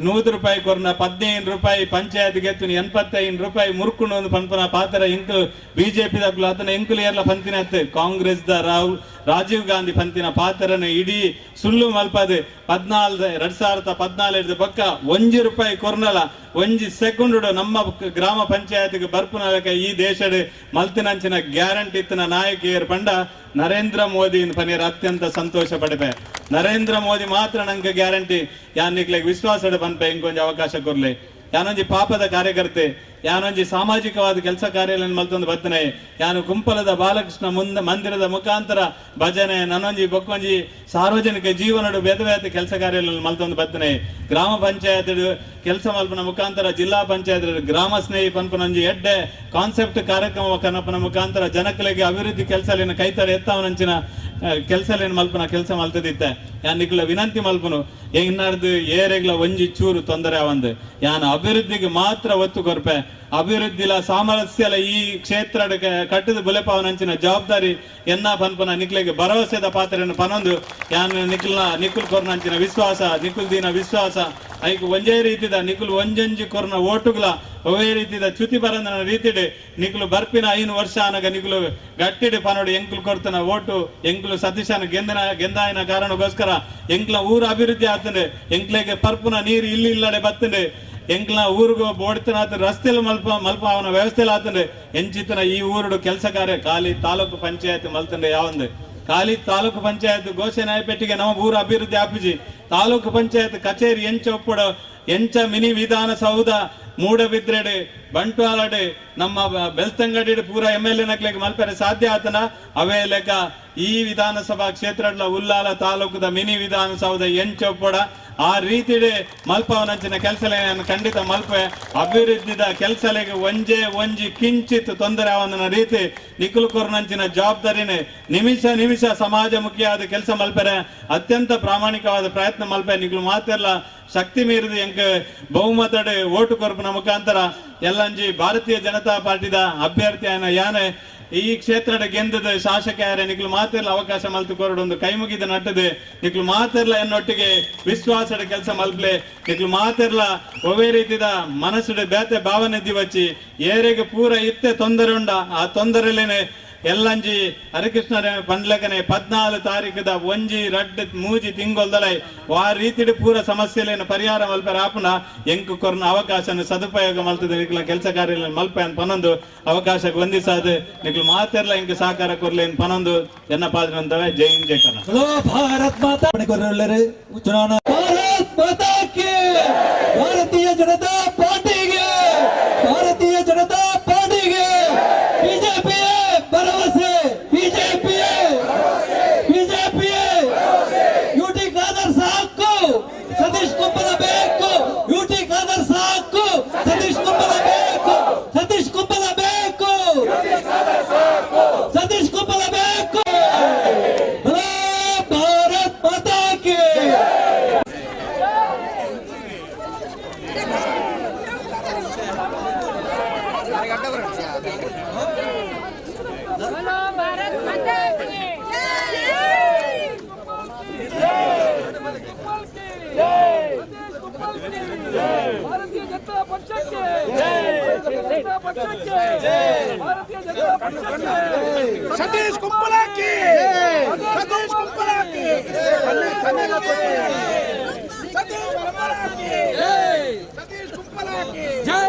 100 ರೂಪಾಯಿ ಕೊರ್ನ 15 ರೂಪಾಯಿ ಪಂಚಾಯತ್ಗೆ ಎತ್ತು 85 ರೂಪಾಯಿ ಮುರುಕುಂಡು ಒಂದು ಪನ್ಪನ ಪಾತ್ರ ಎಂಕು ಬಿಜೆಪಿ ದಕ್ಲು ಆತನ ಎಂಕುಲು ಏರ್ಲ ಪಂತಿನ ಅತ್ತೆ ಕಾಂಗ್ರೆಸ್ the Rajiv Gandhi ಪಂತಿನ ಪಾತ್ರನ ಇಡೀ ಸುಳ್ಳು ಮಲ್ಪದೆ 14 2014 ಪಕ್ಕ 1 ರೂಪಾಯಿ ಕೊರ್ನಲ ಒಂಜಿ ಸೆಕೆಂಡ್ ನಮ್ಮ ಗ್ರಾಮ ಪಂಚಾಯತ್ಗೆ ಬರ್ಪುನಲಕ ಈ ದೇಶದ ಮಲ್ತಿನಂಚಿನ ಗ್ಯಾರಂಟಿ ಇತ್ತಿನ ನಾಯಕಿಯರ್ ಪಂಡ ನರೇಂದ್ರ ಮೋದಿ ಪನೀರ್ ಅತ್ಯಂತ ಸಂತೋಷ ಪಡೆಪೆ. ನರೇಂದ್ರ ಮೋದಿ ಮಾತ್ರ ನಂಗೆ ಗ್ಯಾರಂಟಿ. ಯಾನ್ ನಿಕ್ಲೆಗ್ ವಿಶ್ವಾಸ ಪನ್ಪೆ ಇಂಕೊಂಜಿ ಅವಕಾಶ ಕೊರ್ಲೆ. ಯಾನೊಂಜಿ ಪಾಪದ ಕಾರ್ಯಕರ್ತೆ, ಯಾನೊಂಜಿ ಸಾಮಾಜಿಕವಾದ ಕೆಲಸ ಕಾರ್ಯಗಳನ್ನು ಮಲ್ತೊಂದು ಬತ್ತನೆ, ಯಾನು ಕುಂಪಲದ ಬಾಲಕೃಷ್ಣ ಮುಂದ ಮಂದಿರದ ಮುಖಾಂತರ ಭಜನೆ ನನ್ನೊಂಜಿ ಬೊಕ್ಕೊಂಜಿ ಸಾರ್ವಜನಿಕ ಜೀವನಡು ಬೇರೆ ಬೇರೆ ಕೆಲಸ ಕಾರ್ಯಗಳನ್ನು ಮಲ್ತೊಂದು ಬತ್ತನೆ. ಗ್ರಾಮ ಪಂಚಾಯತ್ ಕೆಲಸ ಮಲ್ಪನ ಮುಖಾಂತರ ಜಿಲ್ಲಾ ಪಂಚಾಯತ್ ಗ್ರಾಮ ಸ್ನೇಹಿ ಪನ್ಪನೊಂಜಿ ಎಡ್ಡೆ ಕಾನ್ಸೆಪ್ಟ್ ಕಾರ್ಯಕ್ರಮ ಕನಪನ ಮುಖಾಂತರ ಜನಕಲಿಗೆ ಅಭಿವೃದ್ಧಿ ಕೆಲಸ ಕೈತಡೆ ಎತ್ತಾವನಂಚಿನ ಕೆಲಸಲೇನು ಮಲ್ಪನ ಕೆಲಸ ಮಲ್ತದಿತ್ತೆ. ಯಾನ್ ನಿಕ್ಲ ವಿನಂತಿ ಮಲ್ಪನು ಎನ್ನಾರ್ದು ಏರೆಗ್ಲ ಒಂಜಿ ಚೂರು ತೊಂದರೆ ಆವಂದು. ಯಾನ್ ಅಭಿವೃದ್ಧಿಗೆ ಮಾತ್ರ ಒತ್ತು ಕೊರ್ಪೆ. ಅಭಿವೃದ್ಧಿಲ ಸಾಮರಸ್ಯಲ ಈ ಕ್ಷೇತ್ರ ಕಟ್ಟದ ಬುಲೆಪಾವನಂಚಿನ ಜವಾಬ್ದಾರಿ ಎನ್ನ ಪನ್ಪನ ನಿಕ್ಲೆಗೆ ಭರವಸೆದ ಪಾತ್ರನ ಪನೊಂದು ಯಾನ್ ನಿಕ್ಲ್ನ ನಿಕುಲ್ ಕೊರ್ನಂಚಿನ ವಿಶ್ವಾಸ, ನಿಕುಲ್ ದಿನ ವಿಶ್ವಾಸ ಐಕ್ ಒಂಜೇ ರೀತಿದ ನಿಕುಲ್ ಒಂಜೊಂಜಿ ಕೊರ್ನ ಓಟುಗಳ ಒವೇ ರೀತಿದ ಚ್ಯುತಿ ಬರಂದನ ರೀತಿಡೆ ನಿಕುಲು ಬರ್ಪಿನ 5 ವರ್ಷ ಆನಗ ನಿಕುಲು ಗಟ್ಟಿಡೆ ಪನೋಡು ಎಂಕುಲು ಕೊರ್ತನ ಓಟು ಎಂಕುಲು ಸತೀಶನ ಗೆಂದಾಯಿನ ಕಾರಣಕ್ಕೋಸ್ಕರ ಎಂಕ್ಲ ಊರು ಅಭಿವೃದ್ಧಿ ಆತಂಡೆ, ಎಂಕ್ಲೆಗೆ ಪರ್ಪುನ ನೀರು ಇಲ್ಲಿ ಇಲ್ಲಡೆ ಬತ್ತಂಡೆ, ಎಂಕ್ಲ ಊರುಗು ಬೋಡ್ತನಾತ ರಸ್ತೆಲು ಮಲ್ಪ ಅವನ ವ್ಯವಸ್ಥೆಲು ಆತಂಡೆ. ಎಂಚಿತನ ಈ ಊರುಡು ಕೆಲಸ ಕಾರ್ಯ ಖಾಲಿ ತಾಲೂಕು ಪಂಚಾಯತ್ ಮಲ್ತಂಡೆ ಯಾವಂದೆ ಖಾಲಿ ತಾಲೂಕು ಪಂಚಾಯತ್ ಘೋಷಣೆ ಪೆಟ್ಟಿಗೆ ನಮ್ಮ ಊರು ಅಭಿವೃದ್ಧಿ ಆಪಿಜಿ. ತಾಲೂಕು ಪಂಚಾಯತ್ ಕಚೇರಿ ಎಂಚ ಒಪ್ಪುಡ ಎಂಚ ಮಿನಿ ವಿಧಾನಸೌಧ ಮೂಡಬಿದ್ರೆಡೆ ಬಂಟ್ವಾಳಡೆ ನಮ್ಮ ಬೆಳ್ತಂಗಡಿ ಪೂರ MLA ನಕ್ಲೆಗೆ ಮಲ್ಪೆರೆ ಸಾಧ್ಯ ಆತನ. ಅವೇ ಲೆಕ್ಕ ಈ ವಿಧಾನಸಭಾ ಕ್ಷೇತ್ರ ಉಲ್ಲಾಲ ತಾಲೂಕುದ ಮಿನಿ ವಿಧಾನಸೌಧ ಎಂಚ ಒಪ್ಪುಡ ಆ ರೀತಿಡೆ ಮಲ್ಪವನಂಚಿನ ಕೆಲಸಲೆ ಖಂಡಿತ ಮಲ್ಪೆ. ಅಭಿವೃದ್ಧಿದ ಕೆಲಸಲೆಗೆ ಒಂಜೇ ಒಂಜಿ ಕಿಂಚಿತ್ ತೊಂದರೆ ಅವನ ರೀತಿ ನಿಕುಲು ಕೊರ್ನಂಚಿನ ಜವಾಬ್ದಾರಿನೇ ನಿಮಿಷ ನಿಮಿಷ ಸಮಾಜಮುಖಿಯಾದ ಕೆಲಸ ಮಲ್ಪೆರೆ ಅತ್ಯಂತ ಪ್ರಾಮಾಣಿಕವಾದ ಪ್ರಯತ್ನ ಮಲ್ಪೆ. ನಿಕುಲು ಮಾತೆಲ್ಲ ಶಕ್ತಿ ಮೀರಿದ ಎಂಕ್ ಬಹುಮತಡೆ ಓಟು ಕೊರ್ಪುನ ಮುಖಾಂತರ ಎಲ್ಲಂಜಿ ಭಾರತೀಯ ಜನತಾ ಪಾರ್ಟಿದ ಅಭ್ಯರ್ಥಿ ಆಯ್ನ ಯಾನೆ ಈ ಕ್ಷೇತ್ರದ ಗೆಂದದ ಶಾಸಕ ಯಾರೇ ನಿಕ್ಲು ಮಾತೆಲ್ಲ ಅವಕಾಶ ಮಲ್ತು ಕೊರಡೊಂದು ಕೈ ಮುಗಿದ ನಟ್ಟದೆ ನಿಕ್ಲು ಮಾತೆರ್ಲ ಎನ್ನೊಟ್ಟಿಗೆ ವಿಶ್ವಾಸದ ಕೆಲಸ ಮಲ್ಪ್ಲೆ. ನಿಕ್ಲು ಮಾತೆರ್ಲ ಒವೇ ರೀತಿದ ಮನಸ್ಸುಡೆ ಬೇತೆ ಭಾವನೆ ದಿವಚ್ಚಿ ಏರೆಗೆ ಪೂರ ಇತ್ತೆ ತೊಂದರೆ ಉಂಡ ಆ ತೊಂದರೆಲೇನೆ ಎಲ್ಲಂಜಿ ಹರಿಕೃಷ್ಣ ಪಂಡ್ಲಕನೆ 14 ತಾರೀಕುದ ಒಂಜಿ ರಡ್ಡು ಮೂಜಿ ತಿಂಗೊಲ್ದಲೈ ಆ ರೀತಿಡು ಪೂರ ಸಮಸ್ಯೆಲೇನು ಪರಿಹಾರ ಮಲ್ಪೆರ ಆಪುನ ಎಂಕು ಕೊರ್ನ ಅವಕಾಶನ ಸದುಪಯೋಗ ಮಲ್ತದೆ. ನಿಕ್ಲ ಕೆಲಸ ಕಾರ್ಯ ಮಲ್ಪೆ ಅಂತ ಪನೊಂದು ಅವಕಾಶಕ್ಕೆ ವಂದಿಸಾದ ನಿಕ್ಲು ಮಾತೆರ್ಲ ಎಂಕ್ ಸಹಕಾರ ಕೊರ್ಲೇನ್ ಪನೊಂದು ಎನ್ನ ಪಾದ್ರಂತವೆ. ಜೈ ಹಿಂದ್, ಜೈ ಕರ್ನಾಟಕ. ಭಾರತ್ ಮಾತಾ ಚುನಾವಣಾ ಭಾರತ್ ಮಾತಾ ಕಿ, ಭಾರತೀಯ ಜನತಾ ಪಾರ್ಟಿಗೆ, ಭಾರತೀಯ ಜನತಾ ಪಾರ್ಟಿಗೆ, ಬಿಜೆಪಿ ಭರವಸೆ, ಬಿಜೆಪಿ ಬಿಜೆಪಿ. ಯುಟಿ ಖಾದರ್ ಸಾಕು, ಸತೀಶ್ ಕುಂಬಲ ಬೇಕು. ಯುಟಿ ಖಾದರ್ ಸಾಕು, ಸತೀಶ್ ಕುಂಬಲ ಬೇಕು, ಸತೀಶ್ ಕುಂಬಲ ಬೇಕು, ಸತೀಶ್ ಕುಂಬಲ ಬೇಕು. ಭಾರತ್ ಮಾತಾ ಕಿ. भारत माता की ಭಾರತೀಯ ಜನತಾ ಪಕ್ಷಕ್ಕೆ, ಜನತಾ ಪಕ್ಷಕ್ಕೆ, ಭಾರತೀಯ ಜನತಾ ಪಕ್ಷಕ್ಕೆ. ಸತೀಶ್ ಕುಂಬಳಕ್ಕೆ, ಸತೀಶ್ ಕುಂಬಳಕ್ಕೆ, ಸತೀಶ್ ಕುಂಬಳಕ್ಕೆ, ಸತೀಶ್ ಕುಂಬಳಕ್ಕೆ ಜೈ.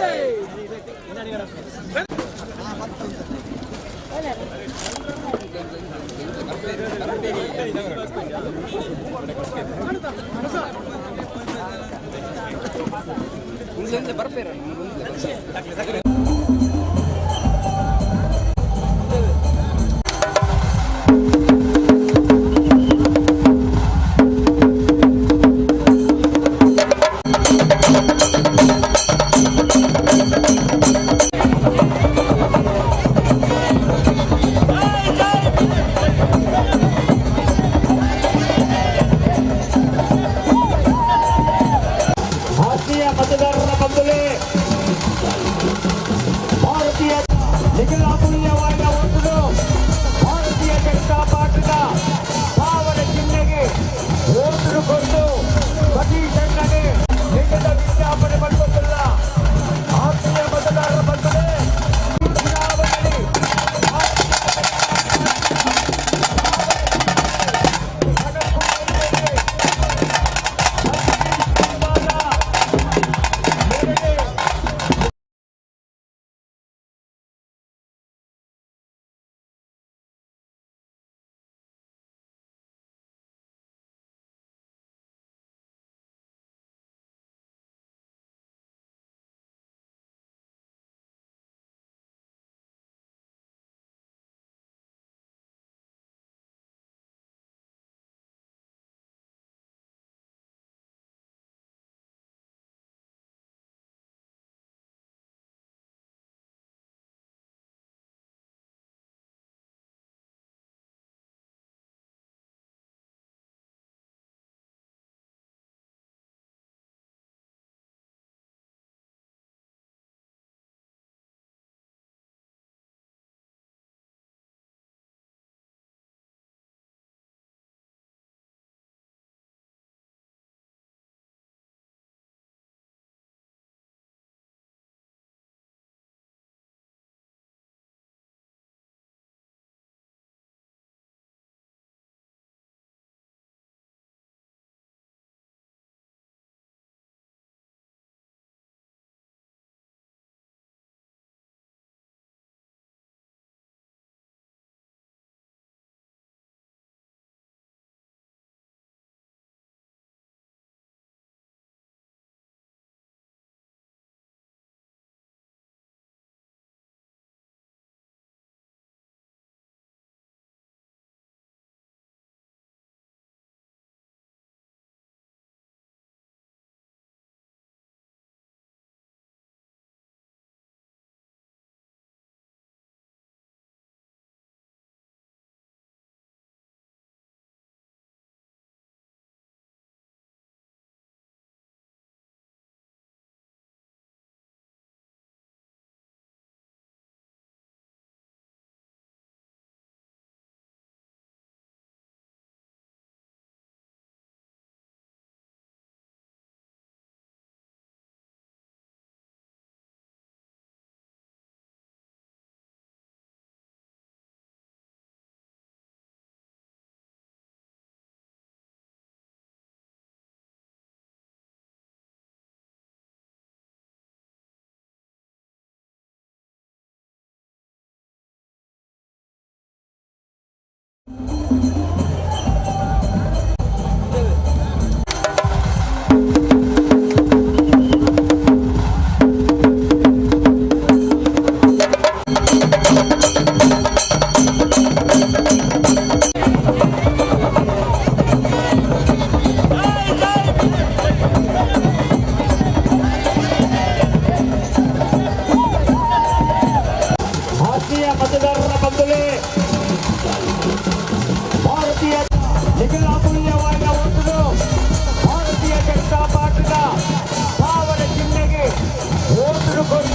ಆತ್ಮೀಯ ಮತದಾರರ ಬಂಧುಗಳೇ, ಭಾರತೀಯ ನಿಖಿಲಾಮೂಲ್ಯವಾದ ಓಟುಗಳು ಭಾರತೀಯ ಜನತಾ ಪಾರ್ಟಿಯ ಭಾವನ ಚಿಹ್ನೆಗೆ ಓಟು ಕೊಟ್ಟು ಸತೀಶ್ ಅಣ್ಣಗೆ ಲಿಖಿತ ವಿಜ್ಞಾಪನೆ ಮಾಡಿಕೊಂಡಿಲ್ಲ. ಆತ್ಮೀಯ ಮತದಾರರ ಬಂಧುಗಳೇ, ಚುನಾವಣೆಯಲ್ಲಿ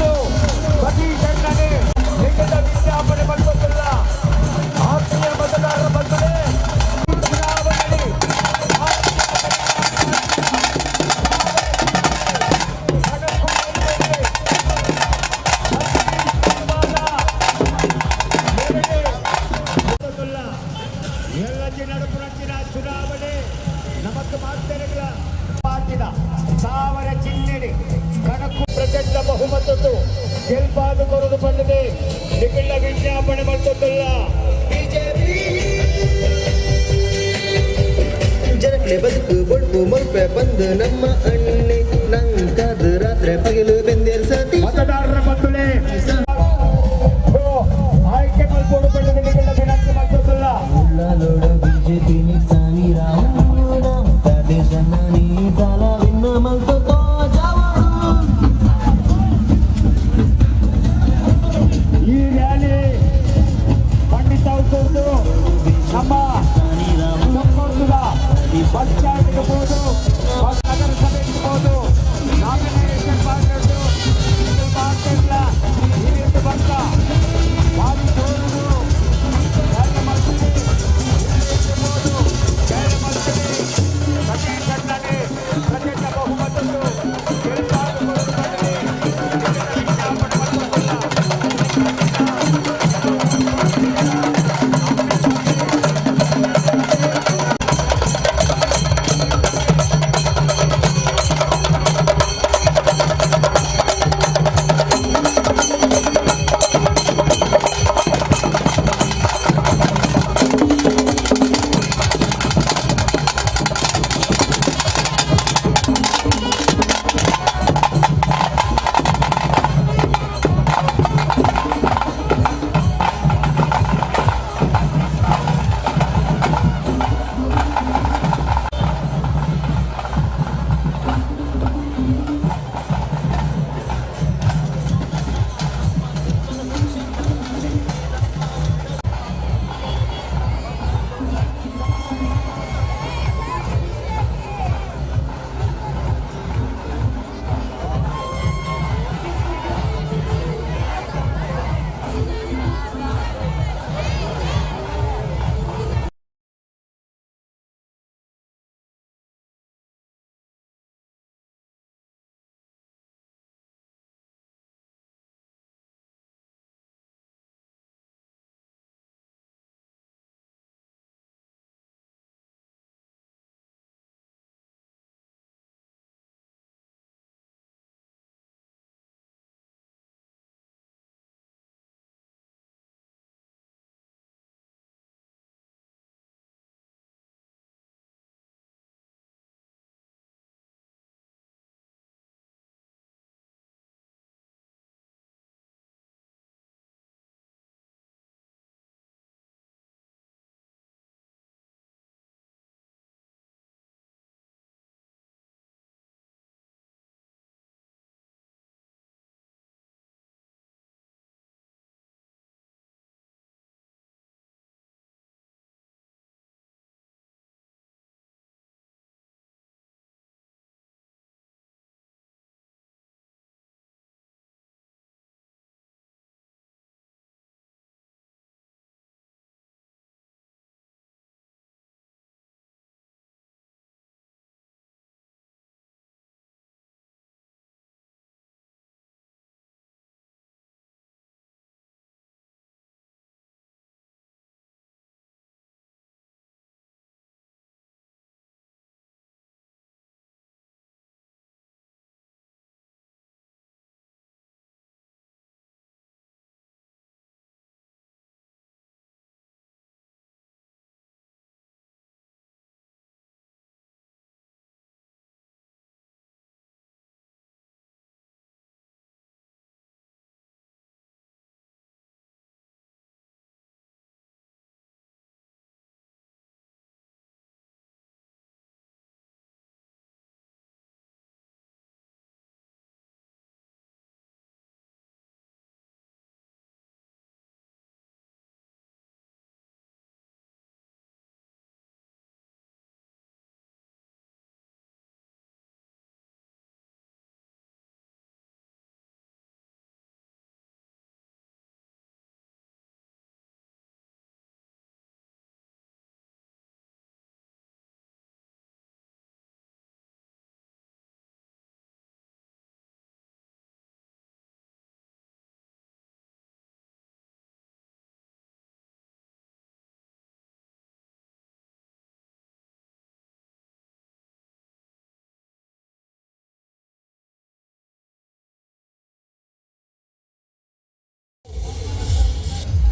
ಕೊರ್ದು ಸತೀಶ್ ಅಣ್ಣನೇ ಲಿಖಿತ ವಿಜ್ಞಾಪನೆ ಮಲ್ಪೊಂದುಲ್ಲ. ಆತ್ಮೀಯ ಮತದಾರರ ಬಂಧುಗಳೇ, ಚುನಾವಣೆಯಲ್ಲಿ ಎಲ್ಲಜ್ಜಿ ನಡುಪುನಂಚಿನ ಚುನಾವಣೆ ನಮಕ್ ಮಾತೆರೆಗಳ ಪಾಟಿದ ಸಾವಿರ ಚಿಹ್ನೆಡಿ ಕಣಕು ಪ್ರಚಂಡ ಬಹುಮತದ್ದು ಗೆಲ್ಪಾದು ಕೊರದು ಬಂದಿದೆ. ನಿಖಿಲ ವಿಜ್ಞಾಪನೆ ಮಾಡ್ತದ್ದಲ್ಲ. ಜನಕ್ಲೆ ಬದುಕು ಬೊಡ್ಬು ಮಲ್ಪೆ ಬಂದು ನಮ್ಮ ಅಣ್ಣೆ ನಂಕಾದ ರಾತ್ರಿ ಪಗಲು ಬೆಂದೇರ್ ಸತೀಶ್. ಮತದಾರರ ಬಂಧುಗಳೇ, ಆಯ್ಕೆ ಮಲ್ಪೋಡು ಬಂದಿದೆ. ನಿಖಿಲ ವಿನಂತಿ ಮಾಡ್ತದ್ದಲ್ಲ. ಉಳ್ಳಾಲೋಡು ಬಿಜೆಪಿ ವಿನ್ನ ಮಲ್ತೋ ಜಾವಡು. ಈ ರ್ಯಾಲಿ ಖಂಡಿತ ನಮ್ಮ ಚೊಕ್ಕೋಟದ ಬಸ್ ಸ್ಟ್ಯಾಂಡ್ಗೆ ಹೋದು, ನಗರಸಭೆಗೆ ಹೋದು.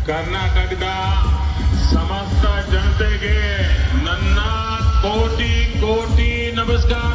ಕರ್ನಾಟಕದ ಸಮಸ್ತ ಜನತೆಗೆ ನನ್ನ ಕೋಟಿ ಕೋಟಿ ನಮಸ್ಕಾರ.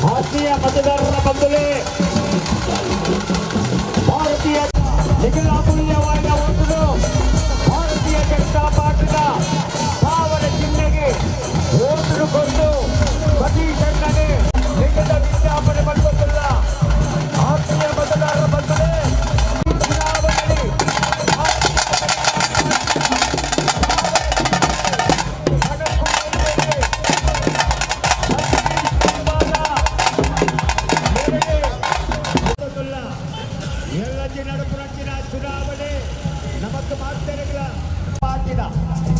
ಆತ್ಮೀಯ ಮತದಾರರ ಬಂಧುಗಳೇ, ಭಾರತೀಯ ನಿಖಿಲ ಅಮೂಲ್ಯವಾದ ಓಟುನು ಭಾರತೀಯ ಜನತಾ ಪಾರ್ಟಿಯ ಸಾವಿರ ಚಿಹ್ನೆಗೆ ಓಟುನು ಕೊಟ್ಟು ಸತೀಶ್ ಅಣ್ಣನೇ ನಿಖಿಲ ವಿಜ್ಞಾಪನೆ ಮಾಡಿಕೊಂಡಿಲ್ಲ. ಆತ್ಮೀಯ ಮತದಾರರ ಬಂಧುಗಳೇ, ಚುನಾವಣೆಯಲ್ಲಿ ಚುನಾವಣೆ ನಮಕ್ ಮಾತೇರಿಗಳ ಪಾರ್ಟಿದ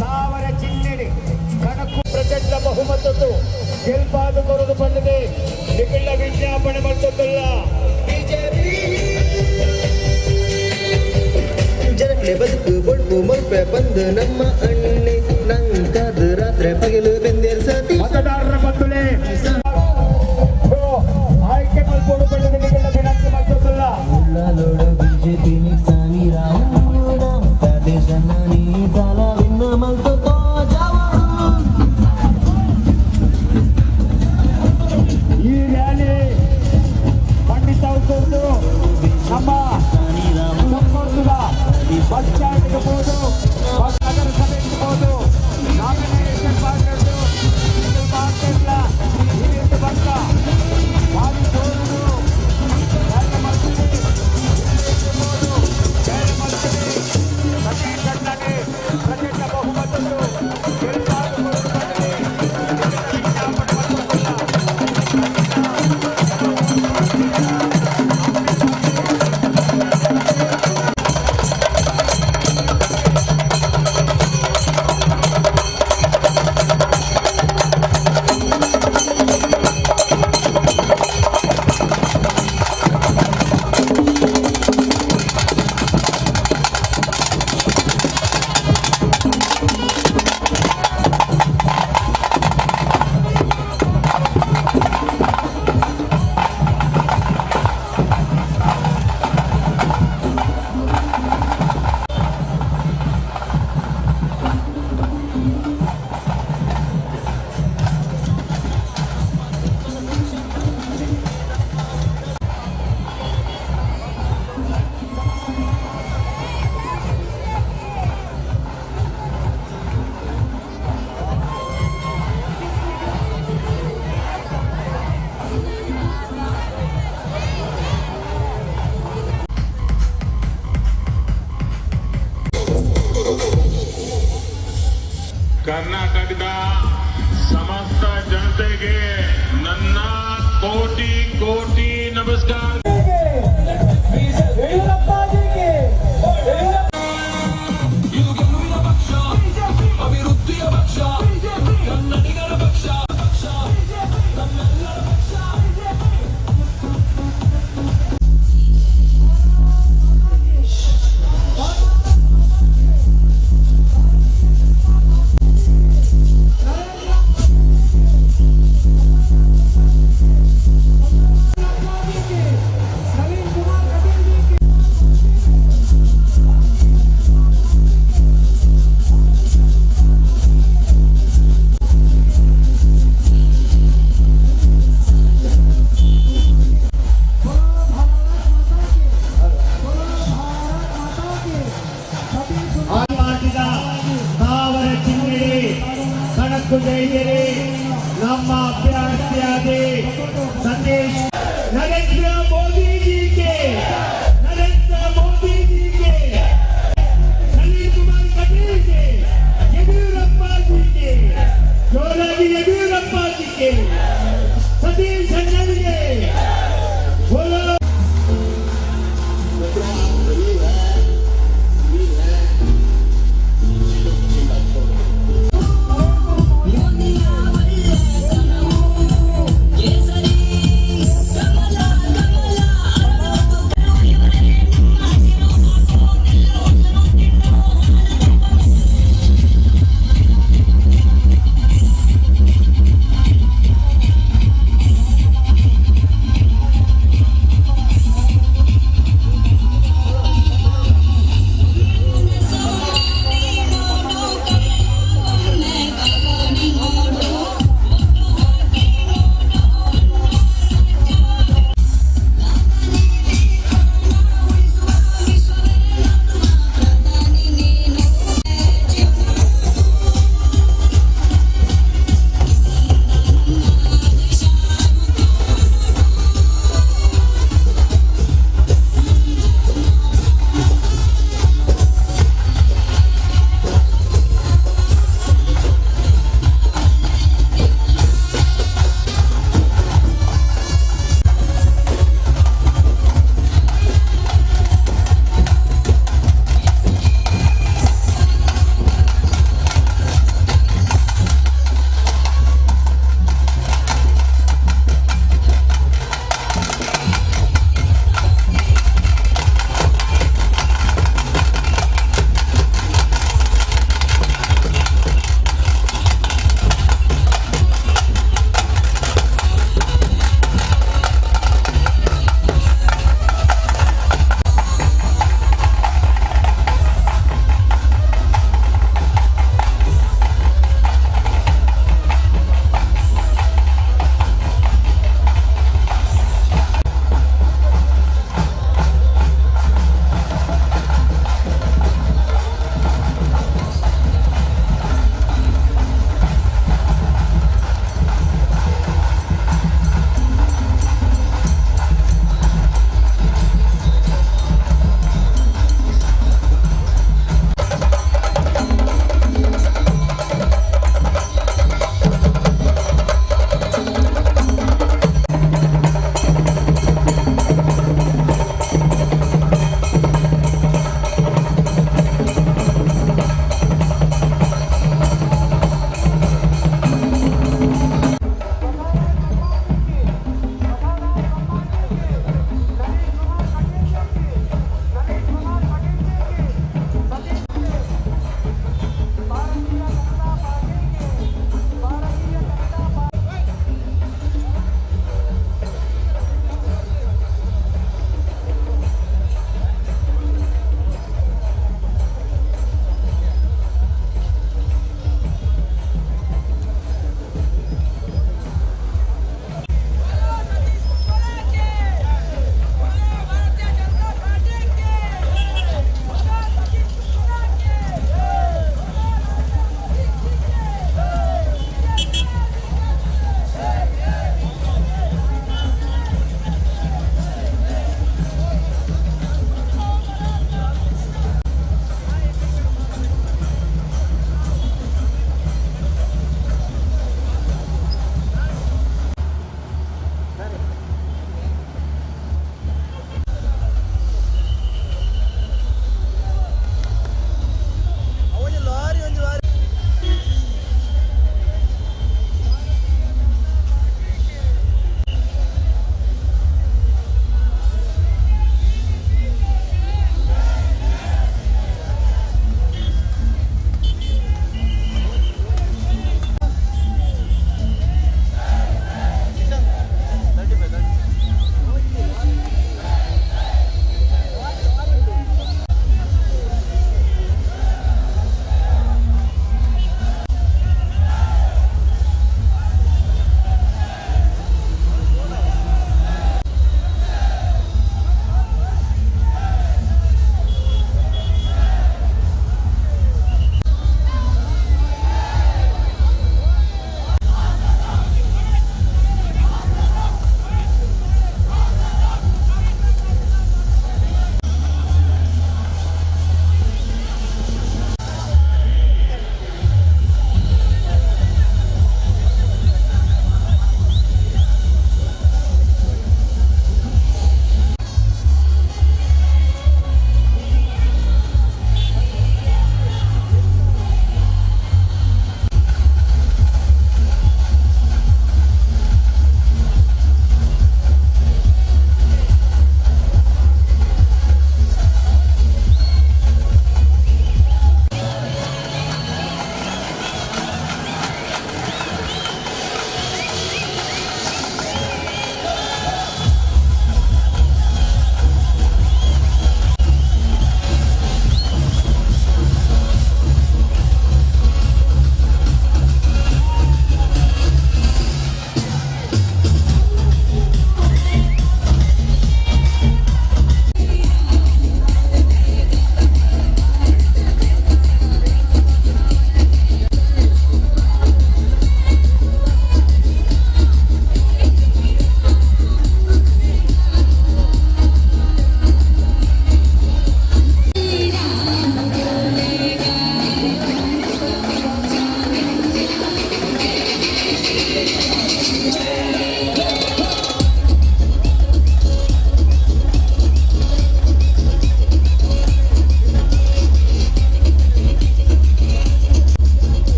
ಸಾವಿರ ಚಿಹ್ನೆ ಕಣಕು ಪ್ರಚಂಡ ಬಹುಮತದ್ದು ಗೆಲ್ಪಾದು ಕೊರದು ಬಂದಿದೆ. ನಿಖಿಲ ವಿಜ್ಞಾಪನೆ ಮಾಡ್ತದಲ್ಲ. ಜನಕ್ಲೆ ಬದುಕು ಬೊಡ್ಪು ಮಲ್ಪೆ ಬಂದು ನಮ್ಮ ಅಣ್ಣೆ ನಂಕಾದ ರಾತ್ರಿ ಪಗಲು ಬೆಂದೇರ್ ಸತಿ ಮತದಾರರ ಬಂಧುಗಳೇ, ಆಯ್ಕೆ ಮಲ್ಪೋಡು ಬಂದಿದೆ. ನಿಖಿಲ ವಿನಂತಿ ಮಾಡ್ತದಲ್ಲ. ಬಿಜೆಪಿ ಈ ರ್ಯಾಲಿ ಖಂಡಿತ ನಮ್ಮ ಬಸ್ ಸ್ಟ್ಯಾಂಡ್ ಇರ್ಬೋದು, ನಗರಸಭೆ ಇರ್ಬೋದು, ನಾಮಿನೇಷನ್ ಪಾರ್ಟರ್ದು ಮಾರ್ಕೆಟ್ಲ ಬಂದ ಭಾರಿ ಜೋರು ಸತೀಶ್ ಅಣ್ಣನೇ ಪ್ರಚಂಡ ಬಹುಮತದ್ದು ಕರ್ನಾಟಕದ ಸಮಸ್ತ ಜನತೆಗೆ ನನ್ನ ಕೋಟಿ ಕೋಟಿ ನಮಸ್ಕಾರ. ಇದು ಗೆಲುವಿನ ಪಕ್ಷ, ಅಭಿವೃದ್ಧಿಯ ಪಕ್ಷ, ಕನ್ನಡಿಗರ ಪಕ್ಷ, ನಮ್ಮೆಲ್ಲರ ಪಕ್ಷ. BJP.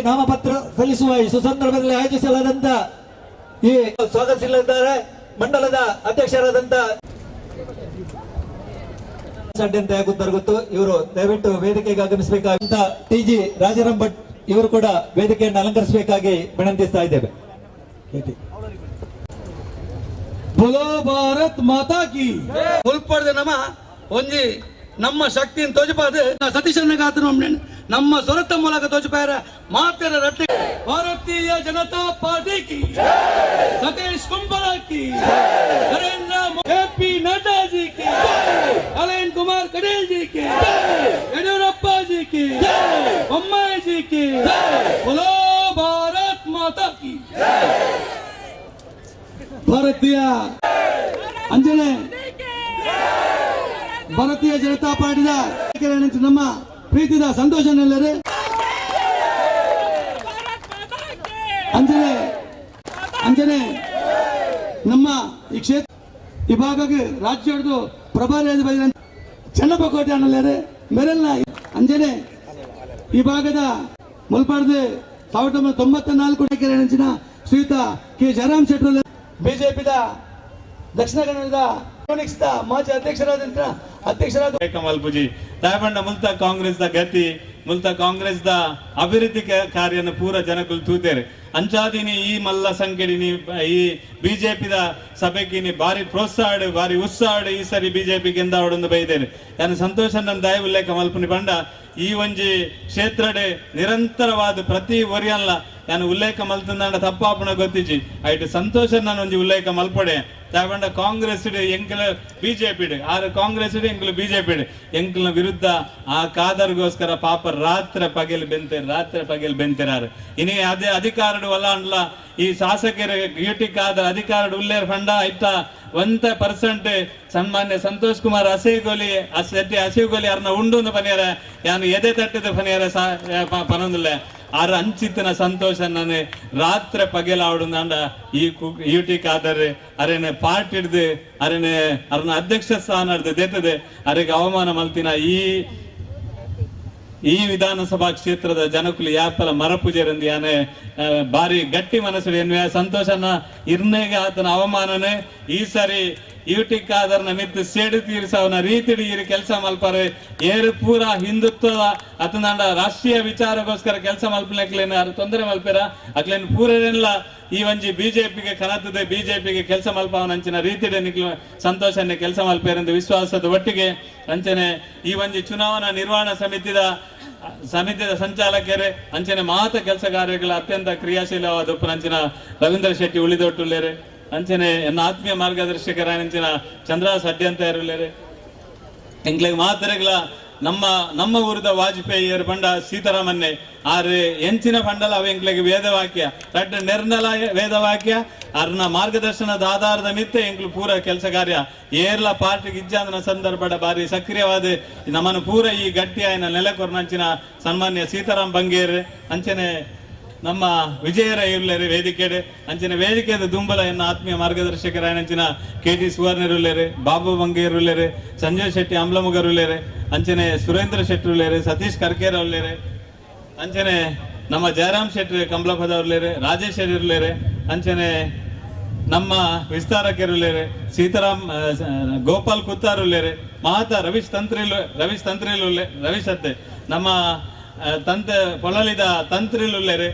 ನಾಮಪತ್ರ ಸಲ್ಲಿಸುವ ಈ ಸುಸಂದರ್ಭದಲ್ಲಿ ಆಯೋಜಿಸಲಾದಂತ ಈ ಸ್ವಾಗತಿಸಲಿದ್ದಾರೆ ಮಂಡಲದ ಅಧ್ಯಕ್ಷರಾದಂತ ಗೊತ್ತು. ಇವರು ದಯವಿಟ್ಟು ವೇದಿಕೆಗೆ ಆಗಮಿಸಬೇಕಾದಂತ ಟಿ ಜಿ ರಾಜಾರಾಮ್ ಭಟ್ ಇವರು ಕೂಡ ವೇದಿಕೆಯನ್ನು ಅಲಂಕರಿಸಬೇಕಾಗಿ ವಿನಂತಿಸ್ತಾ ಇದ್ದೇವೆ. ಬೋಲೋ ಭಾರತ್ ಮಾತಾ ಕಿ. ಉಲ್ಪಡ್ದ ನಮ್ಮ ಒಂಜಿ ನಮ್ಮ ಶಕ್ತಿಯನ್ನು ತೋಜಪಾದ ಸತೀಶನ್ನ ಗಾತನ ನಮ್ಮ ಸೊರತ ಮೂಲಕ ತೋಜಪಾರ ಮಾತರ ರಟ್ಟಿ. ಭಾರತೀಯ ಜನತಾ ಪಾರ್ಟಿ ಕಿ, ಸತೀಶ್ ಕುಂಬಳ ಕಿ, ನರೇಂದ್ರ ಪಿ ನಡ್ಡಾ ಜಿ ಕಿ, ನಳಿನ್ ಕುಮಾರ್ ಕಟೀಲ್ ಜಿ ಕಿ, ಯಡಿಯೂರಪ್ಪ ಜಿ ಕಿ, ಬೊಮ್ಮಾಯಿ ಜಿ ಕಿ. ಬೋಲೋ ಭಾರತ್ ಮಾತಾ ಕಿ. ಭಾರತೀಯ ಅಂಜನೆ ಭಾರತೀಯ ಜನತಾ ಪಾರ್ಟಿದ ನಮ್ಮ ಪ್ರೀತಿದ ಸಂತೋಷನೆಲ್ಲರೇ ಅಂಜನೆ ಅಂಜನೆ ನಮ್ಮ ಈ ಕ್ಷೇತ್ರ ಈ ಭಾಗಕ್ಕೆ ರಾಜ್ಯದ ಪ್ರಭಾರಿ ಚೆನ್ನಪ್ಪ ಕೋಟೆ ಅನ್ನಲ್ಲೇರೆ ಮೆರೆಲ್ನ ಅಂಜನೆ ಈ ಭಾಗದ ಮುಲ್ಪಾಡ್ದು 1994 ಕೆರೆ ಶ್ರೀಯುತ ಕೆ ಜಯರಾಮ್ ಶೆಟ್ಟರ್ ಬಿಜೆಪಿದ ದಕ್ಷಿಣ ಕನ್ನಡದ ಮಾಜಿ ಅಧ್ಯಕ್ಷರಾದ ಅಧ್ಯಕ್ಷರಾದ ಕಮಲ್ಪುಜಿ ದಾಯಬಂಡ ಮುಲ್ತ ಕಾಂಗ್ರೆಸ್ the ಗತಿ ಮುಲ್ತ ಕಾಂಗ್ರೆಸ್ the ಅಭಿವೃದ್ಧಿ ಕಾರ್ಯನ ಪೂರ ಜನಕುಲು ತೂತೇರೆ. ಅಂಚಾದಿನಿ ಈ ಮಲ್ಲ ಸಂಕಡಿನಿ ಈ ಬಿಜೆಪಿದ ಸಭೆಕಿನಿ ಭಾರಿ ಪ್ರೋತ್ಸಾಹ ಭಾರಿ ಉತ್ಸಾಹ ಈ ಸರಿ ಬಿಜೆಪಿ ಗೆಂದಾವಡೊಂದು ಬೈದೇನೆ. ಯಾನು ಸಂತೋಷ ನನ್ನ ದಯ ಉಲ್ಲೇಖ ಮಲ್ಪುನಿ ಬಂಡ ಈ ಒಂಜಿ ಕ್ಷೇತ್ರಡೆ ನಿರಂತರವಾದ ಪ್ರತಿ ಒರಿಯಲ್ಲ ನಾನು ಉಲ್ಲೇಖ ಮಲ್ತಂದಾಂಡ ತಪ್ಪಾಪಣ ಗೊತ್ತಿಜಿ ಐಟ್ ಸಂತೋಷ ನಾನು ಒಂಜಿ ಉಲ್ಲೇಖ ಮಲ್ಪಡೆ. ದಾಯಬಂಡ ಕಾಂಗ್ರೆಸ್ ಎಂಕಲ ಬಿಜೆಪಿ ಆರು ಕಾಂಗ್ರೆಸ್ ಎಂಕಲು ಬಿಜೆಪಿ ಎಂಕಲ್ನ ವಿರುದ್ಧ ಆ ಕಾದರ್ಗೋಸ್ಕರ ಪಾಪ ರಾತ್ರಿ ಪಗೆಲ್ ಬೆಂತೇರು ರಾತ್ರಿ ಪಗೆಲ್ ಬೆಂತಿರಾರು. ಇನಿ ಅದೇ ಅಧಿಕಾರಡು ವಲ್ಲ ಅಂಡ್ಲ ಈ ಶಾಸಕರ ಯುಟಿ ಕಾದರ್ ಅಧಿಕಾರಡು ಉಲ್ಲೇರ್ ಫಂಡ ಇತ್ತ 1% ಸನ್ಮಾನ್ಯ ಸಂತೋಷ್ ಕುಮಾರ್ ಅಸೇಗೋಲಿ ಶೆಟ್ಟಿ ಅಸೇಗೋಲಿ ಅರ್ನ ಉಂಡು ಪನಿಯಾರ ಯಾನು ಎದೆ ತಟ್ಟಿದ ಪನಿಯಾರ ಪನೊಂದಿಲ್ಲ ಆರ ಅಂಚಿತನ ಸಂತೋಷ ನಾನು ರಾತ್ರಿ ಪಗೆಲಾವಡುಂದಾಂಡ ಈ ಯುಟಿ ಕಾದರ್ ಅರೆನೆ ಪಾರ್ಟಿ ಹಿಡ್ದು ಅರೆನೆ ಅರ್ನ ಅಧ್ಯಕ್ಷ ಸ್ಥಾನ ಹಿಡ್ದು ದೇತದೆ ಅರೆಗೆ ಅವಮಾನ ಮಲ್ತಿನ ಈ ಈ ವಿಧಾನಸಭಾ ಕ್ಷೇತ್ರದ ಜನಕುಲು ಯಾಪಲ ಮರಪೂಜೆರಂದು ಯಾನೆ ಭಾರಿ ಗಟ್ಟಿ ಮನಸ್ಸು ಎನ್ನುವ ಸಂತೋಷನ ಇರ್ನೇಗ ಆತನ ಅವಮಾನನೆ ಈ ಸಾರಿ ಯುಟಿ ಕಾದರ್ನ ಮಿತ್ತು ಸೇಡು ತೀರಿಸವನ ರೀತಿಡಿ ಇರು ಕೆಲಸ ಮಲ್ಪಾರೆ ಏರು ಪೂರ ಹಿಂದುತ್ವದ ಅತನಾಂಡ ರಾಷ್ಟ್ರೀಯ ವಿಚಾರಕ್ಕೋಸ್ಕರ ಕೆಲಸ ಮಲ್ಪಲೇನು ಯಾರು ತೊಂದರೆ ಮಲ್ಪೇರ ಅಕ್ಲೇನು ಪೂರೇನೆಲ್ಲ ಈ ಒಂಜಿ ಬಿಜೆಪಿಗೆ ಕನತದೆ ಬಿಜೆಪಿಗೆ ಕೆಲಸ ಮಲ್ಪವನ ಅಂಚಿನ ರೀತಿಡೆ ನಿಕ್ಲು ಸಂತೋಷನೆ ಕೆಲಸ ಮಲ್ಪೇರೆಂದು ವಿಶ್ವಾಸದ ಒಟ್ಟಿಗೆ ಅಂಚನೆ ಈ ಒಂಜಿ ಚುನಾವಣಾ ನಿರ್ವಹಣಾ ಸಮಿತಿದ ಸಂಚಾಲಕರೇ ಅಂಚನೆ ಮಾತ ಕೆಲಸ ಕಾರ್ಯಗಳ ಅತ್ಯಂತ ಕ್ರಿಯಾಶೀಲವಾದ ಅಂಚಿನ ರವೀಂದ್ರ ಶೆಟ್ಟಿ ಉಳಿದೊಟ್ಟುಲ್ಲೇರೆ ಅಂಚನೆ ಎನ್ನ ಆತ್ಮೀಯ ಮಾರ್ಗದರ್ಶಕರ ಅಂಚಿನ ಚಂದ್ರ ಸಡ್ಯಂತ ಇರುಲ್ಲೇರೆ ಎಂಕ್ಲೆಗ್ ಮಾತರೆಗಳ ನಮ್ಮ ನಮ್ಮ ಊರದ ವಾಜಪೇಯಿಯರು ಪಂಡ ಸೀತಾರಾಮನ್ನೇ ಆರು ಎಂಚಿನ ಪಂಡಲ ಅವ ಎಂಕ್ಲೆಗ್ ವೇದವಾಕ್ಯ ರಡ್ಡ ನೆರ್ನಲ ವೇದವಾಕ್ಯ ಅರ್ನ ಮಾರ್ಗದರ್ಶನದ ಆಧಾರದ ಮಿತ್ತೆ ಎಂಕ್ಲು ಪೂರ ಕೆಲಸ ಕಾರ್ಯ ಏರ್ಲ ಪಾರ್ಟಿಗೆ ಇಜ್ಜಾಂದನ ಸಂದರ್ಭದ ಬಾರಿ ಸಕ್ರಿಯವಾದ ನಮ್ಮನ್ನು ಪೂರ ಈ ಗಟ್ಟಿಯಾಯನ ನೆಲೆಕೊರ್ನಂಚಿನ ಸನ್ಮಾನ್ಯ ಸೀತಾರಾಮ್ ಬಂಗೇರ್ ಅಂಚನೆ ನಮ್ಮ ವಿಜಯರ ಇರ್ಲೇರಿ ವೇದಿಕೆಡೆ ಅಂಚಿನ ವೇದಿಕೆದ ದುಂಬಲ ಎನ್ನ ಆತ್ಮೀಯ ಮಾರ್ಗದರ್ಶಕರ ಅಂಚಿನ ಕೆ ಟಿ ಸುವರ್ಣರುಲ್ಲೇರೆ ಬಾಬು ಬಂಗೇರುಲ್ಲೇರೆ ಸಂಜಯ್ ಶೆಟ್ಟಿ ಅಂಬ್ಲಮುಗರುಲ್ಲೇರೆ ಅಂಚನೆ ಸುರೇಂದ್ರ ಶೆಟ್ಟರುಲ್ಲೇರೆ ಸತೀಶ್ ಕರ್ಕೇರ ಉಲ್ಲೇರೆ ಅಂಚನೆ ನಮ್ಮ ಜಯರಾಮ್ ಶೆಟ್ಟಿ ಕಂಬ್ಲಪದವ್ರುಲ್ಲೇರೆ ರಾಜೇಶ್ ಶೆಟ್ಟಿರ್ಲೇರೆ ಅಂಚನೆ ನಮ್ಮ ವಿಸ್ತಾರಕರುಲ್ಲೇರೆ ಸೀತಾರಾಮ್ ಗೋಪಾಲ್ ಕುತ್ತಾರುಲ್ಲೇರೆ ಮಹಾತ ರವೀಶ್ ತಂತ್ರಿಲು ರವೀಶ್ ತಂತ್ರಿಲುಲ್ಲೆ ರವೀಶ್ ಅತ್ತೆ ನಮ್ಮ ತಂತೆ ಪೊಳಲಿದ ತಂತ್ರಿಲುಲ್ಲೇರೆ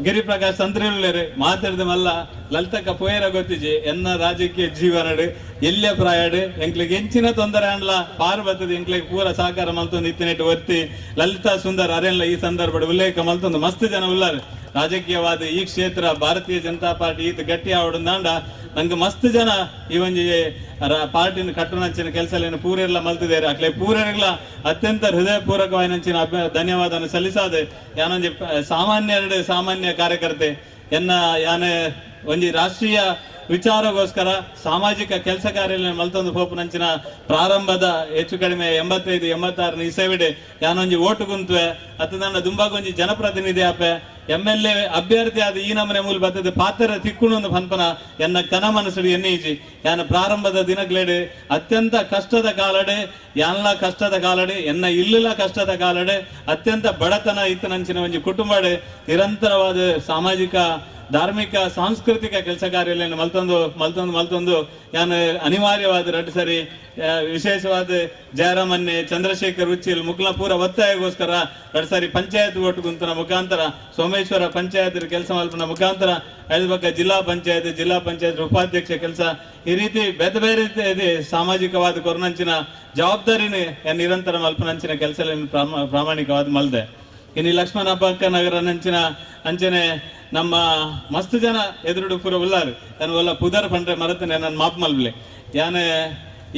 ಗಿರಿಪ್ರಕಾಶ್ ತಂತ್ರಿಲುಲ್ಲೇರೆ ಮಾತಾಡಿದ ಮಲ್ಲ ಲಲಿತಕ್ಕ ಪೋಯರ ಗೊತ್ತಿಜಿ ಎನ್ನ ರಾಜಕೀಯ ಜೀವನಡು ಎಲ್ಲೆ ಪ್ರಾಯಡು ಎಂಕ್ಲಿಗೆ ಎಂಚಿನ ತೊಂದರೆ ಅಂಡ್ಲ ಪಾರ್ ಬರ್ತದೆ ಎಂಕ್ಲಿಗೆ ಪೂರ ಸಹಕಾರ ಮಲ್ತೊಂದು ಇತ್ತಿನೆಟ್ಟು ಒತ್ತಿ ಲಲಿತಾ ಸುಂದರ್ ಅರೆಲ್ಲ ಈ ಸಂದರ್ಭ ಉಲ್ಲೇಖ ಮಲ್ತೊಂದು ಮಸ್ತ್ ಜನ ಉಲ್ಲಾರು ರಾಜಕೀಯವಾದ ಈ ಕ್ಷೇತ್ರ ಭಾರತೀಯ ಜನತಾ ಪಾರ್ಟಿ ಈತ ಗಟ್ಟಿ ಆವಡುಂದಾಂಡ ನಂಗೆ ಮಸ್ತ್ ಜನ ಈ ಒಂಜಿ ಪಾರ್ಟಿನ ಕಟ್ಟುನಂಚಿನ ಕೆಲಸ ಪೂರೆಲ್ಲ ಮಲ್ತಿದ್ದಾರೆ ಅಕ್ಲೆ ಪೂರೆರ್ಲ ಅತ್ಯಂತ ಹೃದಯಪೂರ್ವಕವಾಯಿನಂಚಿನ ಧನ್ಯವಾದವನ್ನು ಸಲ್ಲಿಸಾದೆ. ಯಾನೊಂಜಿ ಸಾಮಾನ್ಯ ಸಾಮಾನ್ಯ ಕಾರ್ಯಕರ್ತೆ ಎನ್ನ ಯಾನೆ ಒಂಜಿ ರಾಷ್ಟ್ರೀಯ ವಿಚಾರಗೋಸ್ಕರ ಸಾಮಾಜಿಕ ಕೆಲಸ ಕಾರ್ಯ ಮಲ್ತೊಂದು ಪೋಪುನಂಚಿನ ಪ್ರಾರಂಭದ ಹೆಚ್ಚು ಕಡಿಮೆ 85 86 ಇಸವಿಡೆ ಯಾನೊಂಜಿ ಓಟು ಕುಂತುವೆ ಅತ್ತ ನನ್ನ ದುಂಬಾಗೊಂಜಿ ಜನಪ್ರತಿನಿಧಿ ಆಪೆ MLA ಅಭ್ಯರ್ಥಿ ಆದ ಈ ನಮನೆ ಮೂಲ ಬರ್ತದೆ ಪಾತ್ರ ತಿಕ್ಕುಣೊಂದು ಪನ್ಪನ ಎನ್ನ ಕನ ಮನಸ್ಸು ಎನ್ನಿಜಿ ಯಾನ ಪ್ರಾರಂಭದ ದಿನಗಳೇಡು ಅತ್ಯಂತ ಕಷ್ಟದ ಕಾಲಡೆ ಯಾನ್ಲ ಕಷ್ಟದ ಕಾಲಡೆ ಎನ್ನ ಇಲ್ಲಿಲ್ಲ ಕಷ್ಟದ ಕಾಲಡೆ ಅತ್ಯಂತ ಬಡತನ ಇತ್ತನಂಚಿನ ಒಂಜಿ ಕುಟುಂಬಡೆ ನಿರಂತರವಾದ ಸಾಮಾಜಿಕ ಧಾರ್ಮಿಕ ಸಾಂಸ್ಕೃತಿಕ ಕೆಲಸ ಕಾರ್ಯಗಳನ್ನು ಮಲ್ತೊಂದು ಮಲ್ತೊಂದು ಮಲ್ತೊಂದು ಯಾನು ಅನಿವಾರ್ಯವಾದ ರಡ್ಡು ಸರಿ ವಿಶೇಷವಾದ ಜಯರಾಮನ್ನೆ ಚಂದ್ರಶೇಖರ್ ಉಚ್ಚಿಲ್ ಮುಕ್ಲ ಪೂರ ಒತ್ತಾಯಗೋಸ್ಕರ ರಡ್ಡು ಸಾರಿ ಪಂಚಾಯತ್ ಓಟು ಗುಂತನ ಮುಖಾಂತರ ಸೋಮೇಶ್ವರ ಪಂಚಾಯತ್ ಕೆಲಸ ಮಲ್ಪನ ಮುಖಾಂತರ ಐದು ಜಿಲ್ಲಾ ಪಂಚಾಯತ್ ಜಿಲ್ಲಾ ಪಂಚಾಯತ್ ಉಪಾಧ್ಯಕ್ಷ ಕೆಲಸ ಈ ರೀತಿ ಬೇರೆ ಬೇರೆ ರೀತಿ ಸಾಮಾಜಿಕವಾದ ಕೊರನಂಚಿನ ಜವಾಬ್ದಾರಿನ ನಿರಂತರ ಮಲ್ಪನಂಚಿನ ಕೆಲಸ ಪ್ರಾಮಾಣಿಕವಾದ ಮಲ್ದೆ. ಇನ್ನು ಲಕ್ಷ್ಮಣ ಹಬ್ಬಕ್ಕ ನಗರ ನಂಚಿನ ಅಂಚನೆ ನಮ್ಮ ಮಸ್ತ್ ಜನ ಎದುರುಡು ಪೂರ ಉಲ್ಲಾರು ನಾನು ಒಲ್ಲ ಪುದರ್ ಪಂಡ್ರೆ ಮರತನೆ ನನ್ನ ಮಾಪ್ ಮಲ್ಬಲೆ ಯಾನೆ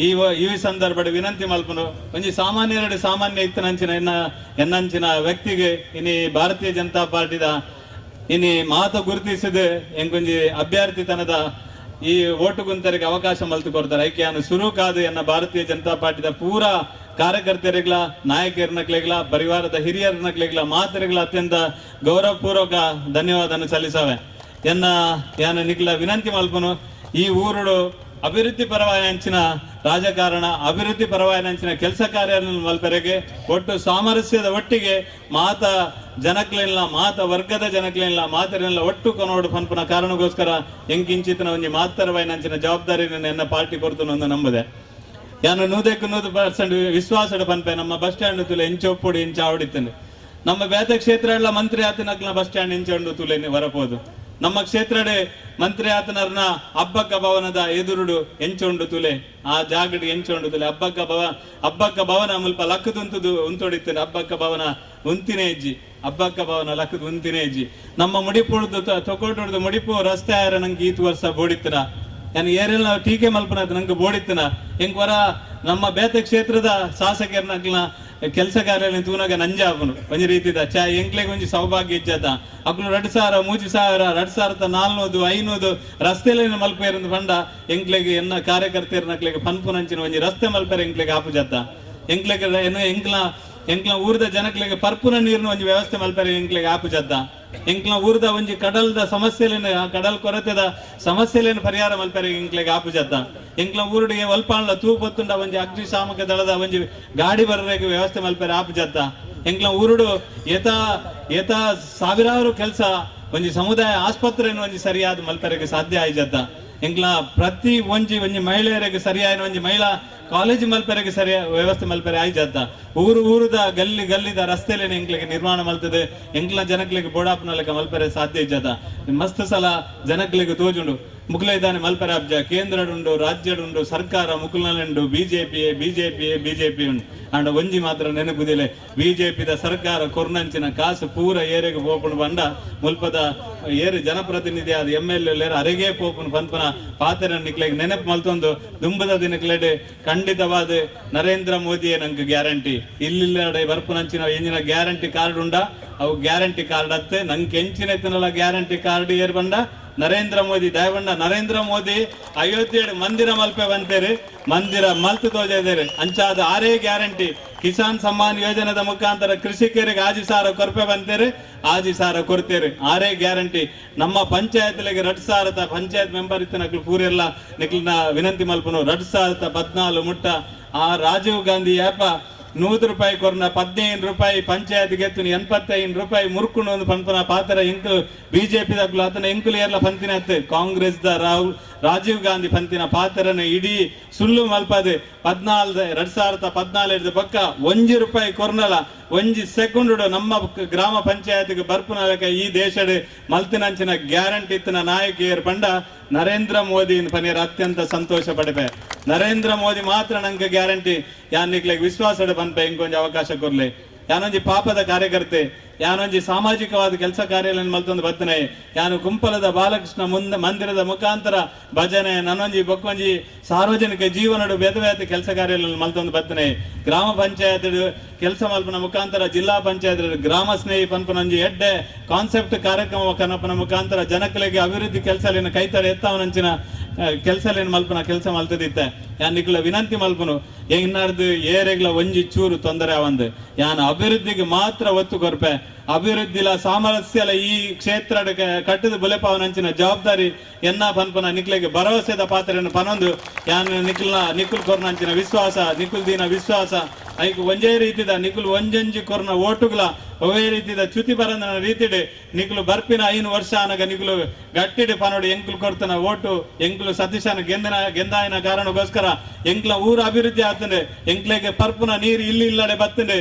ಈ ಈ ಸಂದರ್ಭ ವಿನಂತಿ ಮಲ್ಪನು ಒಂಜಿ ಸಾಮಾನ್ಯರಡು ಸಾಮಾನ್ಯ ಇತ್ತನಂಚಿನ ಎನ್ನಂಚಿನ ವ್ಯಕ್ತಿಗೆ ಇನಿ ಭಾರತೀಯ ಜನತಾ ಪಾರ್ಟಿದ ಇನಿ ಮಾತು ಗುರುತಿಸಿದ ಎಂಕೊಂಜಿ ಅಭ್ಯರ್ಥಿತನದ ಈ ಓಟು ಗುಂತರಿಗೆ ಅವಕಾಶ ಮಲ್ತು ಕೊಡ್ತಾರೆ. ಐಕೆ ಸುರುಕಾದು ಎನ್ನ ಭಾರತೀಯ ಜನತಾ ಪಾರ್ಟಿದ ಪೂರಾ ಕಾರ್ಯಕರ್ತರಿಗಳ ನಾಯಕರನಕ್ಲೆಗ್ಲ ಪರಿವಾರದ ಹಿರಿಯರನಕ್ಲೆಗ್ಲ ಮಾತರಿಗಳ ಅತ್ಯಂತ ಗೌರವಪೂರ್ವಕ ಧನ್ಯವಾದವನ್ನು ಸಲ್ಲಿಸವೆ. ಎನ್ನ ಯಾನ ನಿಕ್ಲ ವಿನಂತಿ ಮಲ್ಪನು ಈ ಊರುಡು ಅಭಿವೃದ್ಧಿ ಪರವಾಯಂಚಿನ ರಾಜಕಾರಣ ಅಭಿವೃದ್ಧಿ ಪರವಾಯಂಚಿನ ಕೆಲಸ ಕಾರ್ಯ ಮಲ್ಪರೆಗೆ ಒಟ್ಟು ಸಾಮರಸ್ಯದ ಒಟ್ಟಿಗೆ ಮಾತ ಜನಕ್ಲೆಲ್ಲ ಮಾತ ವರ್ಗದ ಜನಕ್ಲೆಲ್ಲ ಮಾತರೆಲ್ಲ ಒಟ್ಟು ಕೊನೋಡು ಪನ್ಪುನ ಕಾರಣಕ್ಕೋಸ್ಕರ ಎಂಕಿಂಚಿತನ ಒಂಜಿ ಮಾತರವಾಯನಂಚಿನ ಜವಾಬ್ದಾರಿ ಎನ್ನ ಪಾರ್ಟಿ ಕೊಡ್ತು ಒಂದು ನಂಬುದೆ. ಯಾನು 100% ವಿಶ್ವಾಸದ ಪನ್ಪೆ ನಮ್ಮ ಬಸ್ ಸ್ಟ್ಯಾಂಡ್ ತುಲೆ ಎಂಚೊಪ್ಪುಡು ಎಂಚ ಆವಡಿತ್ತಂಡು ನಮ್ಮ ಬೇತ ಕ್ಷೇತ್ರ ಎಲ್ಲ ಮಂತ್ರಿ ಆತನಕ್ಲ ಬಸ್ ಸ್ಟ್ಯಾಂಡ್ ಎಂಚೊಂಡು ತುಲೆ ವರಪೋದು ನಮ್ಮ ಕ್ಷೇತ್ರಡೆ ಮಂತ್ರಿ ಆತನರ್ನ ಹಬ್ಬಕ್ಕ ಭವನದ ಎದುರುಡು ಎಂಚೊಂಡು ತುಲೆ ಆ ಜಾಗಡು ಎಂಚೊಂಡು ತುಲೆ ಹಬ್ಬಕ್ಕ ಭವನ ಮುಲ್ಪ ಲಕ್ಕದುಂತುದು ಉಂತೊಡಿತ್ತಂಡು ಹಬ್ಬಕ್ಕ ಭವನ ಉಂತಿನೇ ಇಜ್ಜಿ ಹಬ್ಬಕ್ಕ ಭವನ ಲಕ್ಕದ ಉಂತಿನೇ ಇಜ್ಜಿ ನಮ್ಮ ಮುಡಿಪುಡ್ದು ತೊಕೊಟುಡ್ದು ಮುಡಿಪು ರಸ್ತೆ ಆರ ನಂಗೆ ಈತು ವರ್ಷ ಬೋಡಿತ್ತನ ನಾನು ಏರೆಲ್ಲ ಟೀಕೆ ಮಲ್ಪನ ನಂಗೆ ಬೋಡಿತ್ತನ ಎಂಕ್ ವರ ನಮ್ಮ ಬೇತ ಕ್ಷೇತ್ರದ ಶಾಸಕರನಕ್ಲ ಕೆಲಸ ಕಾರ್ಯ ತೂನಾಗ ನಂಜಾಪನು ಒಂಜಿ ರೀತಿದ ಚಾ ಎಂಕ್ಲೆಗ್ ಒಂಜಿ ಸೌಭಾಗ್ಯ ಇಜ್ಜಾತ ಅಕ್ಲು 2000 3000 2400 500 ರಸ್ತೆಲೇನು ಮಲ್ಪೇರಂದು ಪಂಡ ಎಂಕ್ಲೆಗ್ ಎನ್ನ ಕಾರ್ಯಕರ್ತರನಕ್ಲೆಗ್ ಪನ್ಪುನಂಚಿನ ಒಂಜಿ ರಸ್ತೆ ಮಲ್ಪೇರ ಎಂಕ್ಲೆಗ್ ಆಪುಜಾತ ಎಂಕ್ಲೆಗ್ ಎಂಕ್ಲ ಎಂಕ್ಲ ಊರದ ಜನಕ್ಲೆಗ್ ಪರ್ಪುನ ನೀರಿನ ಒಂಜಿ ವ್ಯವಸ್ಥೆ ಮಲ್ಪೇರ ಎಂಕ್ಲೆಗ್ ಆಪುಜಾತ ಎಂಕ್ಲ ಊರದ ಒಂಜಿ ಕಡಲ್ದ ಸಮಸ್ಯೆಲೇನು ಆ ಕಡಲ್ ಕೊರತೆದ ಸಮಸ್ಯೆಲೇನು ಪರಿಹಾರ ಮಲ್ಪೇರ ಎಂಕ್ಲೆಗ್ ಆಪುಜಾತ ಎಂಕ್ಲ ಊರುಡಿಗೆ ಒಲ್ಪಾಣ್ಲ ತೂಪೊತ್ತುಂಡ ಒಂಜಿ ಅಗ್ನಿಶಾಮಕ ದಳದ ಒಂಜಿ ಗಾಡಿ ಬರಬೇಕು ವ್ಯವಸ್ಥೆ ಮಲ್ಪೇರ ಆಪುಜಾತ ಎಂಕ್ಲ ಊರುಡು ಏತಾ ಏತಾ ಸಾವಿರಾರು ಕೆಲಸ ಒಂಜಿ ಸಮುದಾಯ ಆಸ್ಪತ್ರೆಯನ್ನು ಒಂಜಿ ಸರಿಯಾದ ಮಲ್ಪೆರೆಗೆ ಸಾಧ್ಯ ಆಯ್ಜಾತ ಎಂಕ್ಲ ಪ್ರತಿ ಒಂಜಿ ಒಂಜಿ ಮಹಿಳೆಯರಿಗೆ ಸರಿಯಾದ ಒಂಜಿ ಮಹಿಳಾ ಕಾಲೇಜು ಮಲ್ಪೆರೆಗೆ ಸರಿಯಾದ ವ್ಯವಸ್ಥೆ ಮಲ್ಪೆರೆ ಆಯ್ಜಾತ ಊರು ಊರುದ ಗಲ್ಲಿ ಗಲ್ಲಿದ ರಸ್ತೆಲೇನೆ ಎಂಕ್ಲಿಗೆ ನಿರ್ಮಾಣ ಮಲ್ತದೆ ಎಂಕ್ಲ ಜನಕ್ಲಿಗೆ ಬೋಡಾಪನಲೆಕ್ಕ ಮಲ್ಪೆರೆ ಸಾಧ್ಯ ಇಜ್ಜಾತ ಮಸ್ತ್ ಸಲ ಜನಕ್ಲಿಗೆ ತೋಜುಂಡು ಮುಕ್ಲ ಇದ್ದಾನೆ ಮಲ್ಪೆರೆ ಅಬ್ಜ ಕೇಂದ್ರಡುಂಡು ರಾಜ್ಯಡುಂಡು ಸರ್ಕಾರ ಮುಕುಲನುಂಡು ಬಿಜೆಪಿ ಬಿಜೆಪಿ ಬಿಜೆಪಿ ಉಂಡು ಅಂಡ ಒಂಜಿ ಮಾತ್ರ ನೆನಪುದಿಲ್ಲ ಬಿಜೆಪಿದ ಸರ್ಕಾರ ಕೊರ್ನಂಚಿನ ಕಾಸು ಪೂರ ಏರೆಗೆ ಪೋಪುಣು ಬಂಡ ಮುಲ್ಪದ ಏರು ಜನಪ್ರತಿನಿಧಿ ಆದ MLA ಅರೆಗೆ ಪೋಪುನು ಪನ್ಪನ ಪಾತ್ರ ನಿಕ್ಲೆಗ್ ನೆನಪು ಮಲ್ತೊಂದು ದುಂಬದ ದಿನಕ್ಲೆಡ್ ಖಂಡಿತವಾದ ನರೇಂದ್ರ ಮೋದಿಯೇ ನಂಗೆ ಗ್ಯಾರಂಟಿ ಇಲ್ಲಿಲ್ಲಡೆ ಬರ್ಪುನಂಚಿನ ಎಂಜಿನ ಗ್ಯಾರಂಟಿ ಕಾರ್ಡ್ ಉಂಡ ಅವು ಗ್ಯಾರಂಟಿ ಕಾರ್ಡ್ ಅತ್ತೆ ನಂಗೆ ಎಂಚಿನ ಎತ್ತನಲ್ಲ ಗ್ಯಾರಂಟಿ ಕಾರ್ಡ್ ಏರ್ ಬಂಡ ನರೇಂದ್ರ ಮೋದಿ ದಯವಂಡ ನರೇಂದ್ರ ಮೋದಿ 57 ಮಂದಿರ ಮಲ್ಪೆ ಬಂತೇರಿ ಮಂದಿರ ಮಲ್ತು ತೋಜೇರಿ ಅಂಚಾದ ಆರೇ ಗ್ಯಾರಂಟಿ ಕಿಸಾನ್ ಸಮ್ಮಾನ್ ಯೋಜನೆದ ಮುಖಾಂತರ ಕೃಷಿಕರಿಗೆ 5,000 ಕೊರ್ಪೆ ಬಂತೇರಿ 5,000 ಕೊಡ್ತೇರಿ ಆರೇ ಗ್ಯಾರಂಟಿ ನಮ್ಮ ಪಂಚಾಯತ್ಲಿಗೆ 2000 ಪಂಚಾಯತ್ ಮೆಂಬರ್ ಇತ್ತು ಪೂರೆಲ್ಲ ನಿಕ್ಲಿನ ವಿನಂತಿ ಮಲ್ಪನು 2014 ಮುಟ್ಟ ಆ ರಾಜೀವ್ ಗಾಂಧಿ ಆ್ಯಪ 100 ರೂಪಾಯಿ ಕೊರ್ನ 15 ರೂಪಾಯಿ ಪಂಚಾಯತ್ ಗೆತ್ತು 85 ರೂಪಾಯಿ ಮುರ್ಕೊಂಡು ಒಂದು ಪನ್ಪನ ಪಾತ್ರ ಇಂಕು ಬಿಜೆಪಿ ದಗ್ಲು ಆತನ ಎಂಕುಲು ಏರ್ಲ ಪಂತಿನ ಅತ್ತೆ ಕಾಂಗ್ರೆಸ್ the Rajiv Gandhi ಪಂತಿನ ಪಾತ್ರನ ಇಡೀ ಸುಳ್ಳು ಮಲ್ಪದೆ 14 2014 ಪಕ್ಕ 1 ರೂಪಾಯಿ ಕೊರ್ನಲ ಒಂಜಿ ಸೆಕೆಂಡ್ ನಮ್ಮ ಗ್ರಾಮ ಪಂಚಾಯತ್ಗೆ ಬರ್ಪುನಲಕ ಈ ದೇಶದ ಮಲ್ತಿನಂಚಿನ ಗ್ಯಾರಂಟಿ ಇತ್ತಿನ ನಾಯಕಿಯರ್ ಪಂಡ ನರೇಂದ್ರ ಮೋದಿ ಪನೀರ್ ಅತ್ಯಂತ ಸಂತೋಷ ಪಡೆಪೆ ನರೇಂದ್ರ ಮೋದಿ ಮಾತ್ರ ನಂಗೆ ಗ್ಯಾರಂಟಿ ಯಾನಿಕ್ಲೆಗ್ ವಿಶ್ವಾಸದ ಪನ್ಪೆ ಇಂಕೊಂಜಿ ಅವಕಾಶ ಕೊರ್ಲೆ ಯಾನೊಂಜಿ ಪಾಪದ ಕಾರ್ಯಕರ್ತೆ ಯಾನೊಂಜಿ ಸಾಮಾಜಿಕವಾದ ಕೆಲಸ ಕಾರ್ಯಗಳನ್ನು ಮಲ್ತೊಂದು ಬತ್ತನೆ ಯಾನು ಕುಂಪಲದ ಬಾಲಕೃಷ್ಣ ಮುಂದೆ ಮಂದಿರದ ಮುಖಾಂತರ ಭಜನೆ ನನ್ನೊಂಜಿ ಬೊಕ್ಕೊಂಜಿ ಸಾರ್ವಜನಿಕ ಜೀವನಡು ಬೇರೆ ಬೇರೆ ಕೆಲಸ ಕಾರ್ಯಗಳನ್ನು ಮಲ್ತೊಂದು ಬತ್ತನೆ ಗ್ರಾಮ ಪಂಚಾಯತ್ ಕೆಲಸ ಮಲ್ಪನ ಮುಖಾಂತರ ಜಿಲ್ಲಾ ಪಂಚಾಯತ್ ಗ್ರಾಮ ಸ್ನೇಹಿ ಪನ್ಪನೊಂಜಿ ಎಡ್ಡೆ ಕಾನ್ಸೆಪ್ಟ್ ಕಾರ್ಯಕ್ರಮ ಕನಪನ ಮುಖಾಂತರ ಜನಕಲಿಗೆ ಅಭಿವೃದ್ಧಿ ಕೆಲಸ ಕೈತಡೆ ಎತ್ತಾವನಂಚಿನ ಕೆಲಸಲೇನು ಮಲ್ಪನ ಕೆಲಸ ಮಲ್ತದಿತ್ತೆ ಯಾನ್ ನಿಕ್ಲ ವಿನಂತಿ ಮಲ್ಪನು ಎನ್ನಾರ್ದು ಏರೆಗ್ಲ ಒಂಜಿ ಚೂರು ತೊಂದರೆ ಅವಂದು ಯಾನ್ ಅಭಿವೃದ್ಧಿಗೆ ಮಾತ್ರ ಒತ್ತು ಕೊರ್ಪೆ ಅಭಿವೃದ್ಧಿಲ ಸಾಮರಸ್ಯಲ ಈ ಕ್ಷೇತ್ರ ಕಟ್ಟದ ಬುಲೆಪಾವನಂಚಿನ ಜವಾಬ್ದಾರಿ ಎನ್ನ ಪನ್ಪನ ನಿಕ್ಲೆಗೆ ಭರವಸೆದ ಪಾತ್ರೆಯನ್ನು ಪನೊಂದು ಯಾನ್ ನಿಕ್ಲ್ನ ನಿಕುಲ್ ಕೊರ್ನಂಚಿನ ವಿಶ್ವಾಸ ನಿಕುಲ್ ದಿನ ವಿಶ್ವಾಸ ಐಕ್ ಒಂಜೇ ರೀತಿದ ನಿಕುಲ್ ಒಂಜಂಜಿ ಕೊರ್ನ ಓಟುಗಳ ಒವೇ ರೀತಿದ ಚ್ಯುತಿ ಬರಂದನ ರೀತಿಡೆ ನಿಕುಲು ಬರ್ಪಿನ 5 ವರ್ಷ ಅನಗ ನಿಕುಲು ಗಟ್ಟಿಡೆ ಪನೋಡು ಎಂಕುಲು ಕೊರ್ತನ ಓಟು ಎಂಕುಲು ಸತೀಶನ ಗೆಂದನ ಗೆಂದಾಯನ ಕಾರಣಕ್ಕೋಸ್ಕರ ಎಂಕ್ಲ ಊರು ಅಭಿವೃದ್ಧಿ ಆತಂಡೆ ಎಂಕ್ಲೆಗೆ ಪರ್ಪುನ ನೀರು ಇಲ್ಲಿ ಇಲ್ಲಡೆ ಬತ್ತಂಡೆ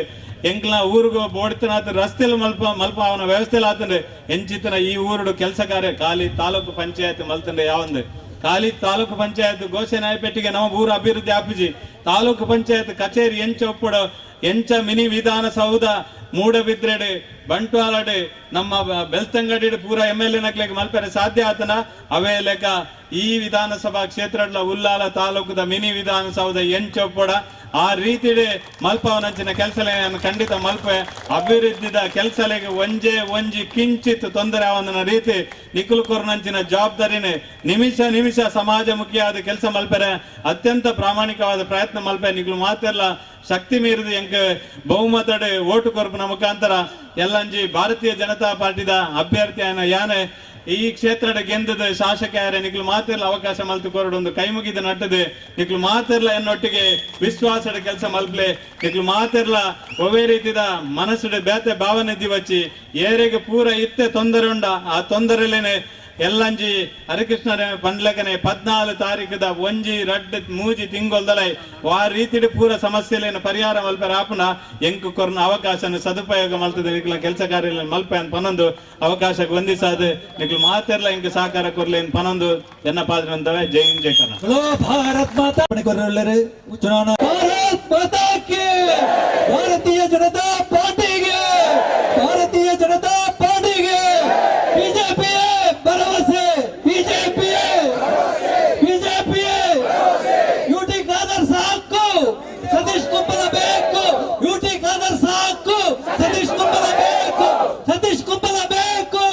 ಎಂಕ್ಲ ಊರುಗು ಬೋಡ್ತನ ರಸ್ತೆಲು ಮಲ್ಪ ಮಲ್ಪ ಅವನ ವ್ಯವಸ್ಥೆಲು ಆತಂಡೆ ಎಂಚಿತನ ಈ ಊರುಡು ಕೆಲಸ ಕಾರ್ಯ ಖಾಲಿ ತಾಲೂಕು ಪಂಚಾಯತ್ ಮಲ್ತಂಡೆ ಯಾವಂದೆ ಖಾಲಿ ತಾಲೂಕು ಪಂಚಾಯತ್ ಘೋಷಣೆ ಪೆಟ್ಟಿಗೆ ನಮ್ಮ ಊರು ಅಭಿವೃದ್ಧಿ ಆಪಿಜಿ ತಾಲೂಕು ಪಂಚಾಯತ್ ಕಚೇರಿ ಎಂಚ ಒಪ್ಪುಡ ಎಂಚ ಮಿನಿ ವಿಧಾನಸೌಧ ಮೂಡಬಿದ್ರೆಡೆ ಬಂಟ್ವಾಳಡೆ ನಮ್ಮ ಬೆಳ್ತಂಗಡಿ ಪೂರ ಎಮ್ ಎಲ್ ಎ ನಕ್ಲೆಗೆ ಮಲ್ಪೆರೆ ಸಾಧ್ಯ ಆತನ ಅವೇ ಲೆಕ್ಕ ಈ ವಿಧಾನಸಭಾ ಕ್ಷೇತ್ರ ಉಲ್ಲಾಲ ತಾಲೂಕುದ ಮಿನಿ ವಿಧಾನಸೌಧ ಎಂಚೊಪ್ಪಡ ಆ ರೀತಿಡೆ ಮಲ್ಪವನಂಚಿನ ಕೆಲಸಲೆ ನಾನು ಖಂಡಿತ ಮಲ್ಪೆ ಅಭಿವೃದ್ಧಿದ ಕೆಲಸಲೆಗೆ ಒಂಜೆ ಒಂಜಿ ಕಿಂಚಿತ್ ತೊಂದರೆ ಅವನ ರೀತಿ ನಿಖುಲ್ ಕೊರ್ನಂಚಿನ ಜವಾಬ್ದಾರಿನೇ ನಿಮಿಷ ನಿಮಿಷ ಸಮಾಜಮುಖಿಯಾದ ಕೆಲಸ ಮಲ್ಪೆರೆ ಅತ್ಯಂತ ಪ್ರಾಮಾಣಿಕವಾದ ಪ್ರಯತ್ನ ಮಲ್ಪೆ ನಿಖುಲು ಮಾತೆಲ್ಲ ಶಕ್ತಿ ಮೀರಿದ ಎಂಕ್ ಬಹುಮತಡೆ ಓಟು ಕೊರ್ಪುನ ಮುಖಾಂತರ ಎಲ್ಲಂಜಿ ಭಾರತೀಯ ಜನತಾ ಪಾರ್ಟಿದ ಅಭ್ಯರ್ಥಿ ಯಾನೆ ಈ ಕ್ಷೇತ್ರದ ಗೆಂದದ ಶಾಸಕ ಯಾರೇ ನಿಕ್ಲು ಮಾತಿರ್ಲ ಅವಕಾಶ ಮಲ್ತು ಕೊರಡೊಂದು ಕೈ ಮುಗಿದ ನಟ್ಟದೆ ನಿಕ್ಲು ಮಾತಿರ್ಲ ಎನ್ನೊಟ್ಟಿಗೆ ವಿಶ್ವಾಸದ ಕೆಲಸ ಮಲ್ಪ್ಲೆ ನಿಕ್ಲು ಮಾತಿರ್ಲ ಒವೇ ರೀತಿದ ಮನಸ್ಸುಡೆ ಬೇತೆ ಭಾವನೆ ದಿವಚ್ಚಿ ಏರೆಗೆ ಪೂರ ಇತ್ತೆ ತೊಂದರೆ ಉಂಡ ಆ ತೊಂದರೆಲೇನೆ ಎಲ್ಲಂಜಿ ಹರಿಕೃಷ್ಣ ಪಂಡ್ಲಕನೆ 14 ತಾರೀಕದ ಒಂಜಿ ರಡ್ಡು ಮೂಜಿ ತಿಂಗೊಲ್ದಲೈ ಆ ರೀತಿಡ್ ಪೂರ ಸಮಸ್ಯೆಲೇನ ಪರಿಹಾರ ಮಲ್ಪೆರ ಆಪುನ ಎಂಕು ಕೊರ್ನ ಅವಕಾಶನ ಸದುಪಯೋಗ ಮಲ್ತದೆ ನಿಕ್ಲ ಕೆಲಸ ಕಾರ್ಯ ಮಲ್ಪೆ ಅಂತ ಪನೊಂದು ಅವಕಾಶಕ್ಕೆ ವಂದಿಸಾದ ನಿಕ್ಲು ಮಾತೆರ್ಲ ಎಂಕ್ ಸಹಕಾರ ಕೊರ್ಲೆ ಪನೊಂದು ಎನ್ನ ಪಾತ್ರ. ಜೈ ಹಿಂದ್, ಜೈ ಕರ್ನಾಟಕ. ಭಾರತ್ ಮಾತಾ ಚುನಾವಣಾ ಭಾರತ್ ಮಾತಾ ಕಿ, ಭಾರತೀಯ ಜನತಾ ಪಾರ್ಟಿಗೆ, ಭಾರತೀಯ ಜನತಾ ಪಾರ್ಟಿಗೆ, ಬಿಜೆಪಿ ಭರವಸೆ, ಬಿಜೆಪಿ ಬಿಜೆಪಿ. ಯುಟಿ ಖಾದರ್ ಸಾಕು, ಸತೀಶ್ ಕುಂಬಲ ಬೇಕು. ಯುಟಿ ಖಾದರ್ ಸಾಕು, ಸತೀಶ್ ಕುಂಬಲ ಬೇಕು, ಸತೀಶ್ ಕುಂಬಲ ಬೇಕು,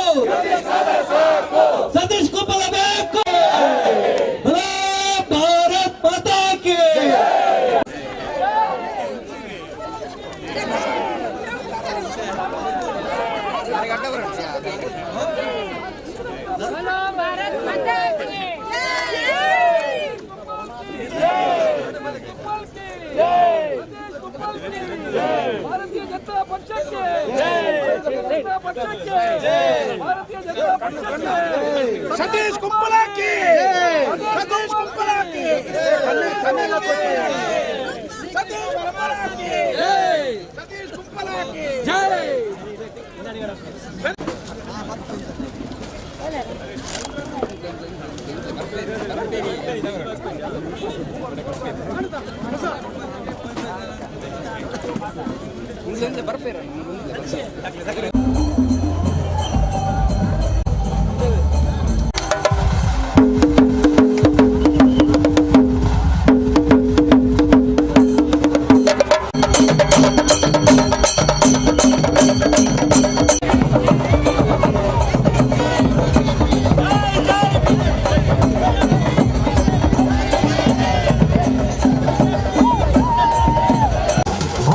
ಸತೀಶ್ ಕುಂಬಲ ಬೇಕು. ಭಾರತ್ ಮಾತಾ ಕಿ. बोलो भारत माता की जय। भारतीय जनता पक्षಕ್ಕೆ ಜನತಾ ಪಕ್ಷಕ್ಕೆ ಭಾರತೀಯ ಜನತಾ ಪಕ್ಷಕ್ಕೆ ಸತೀಶ್ ಕುಂಬಳಕ್ಕೆ, ಸತೀಶ್ ಕುಂಬಳಕ್ಕೆ, ಸತೀಶ್ ಕುಂಬಳಕ್ಕೆ, ಸತೀಶ್ ಕುಂಬಳಕ್ಕೆ ಜೈ.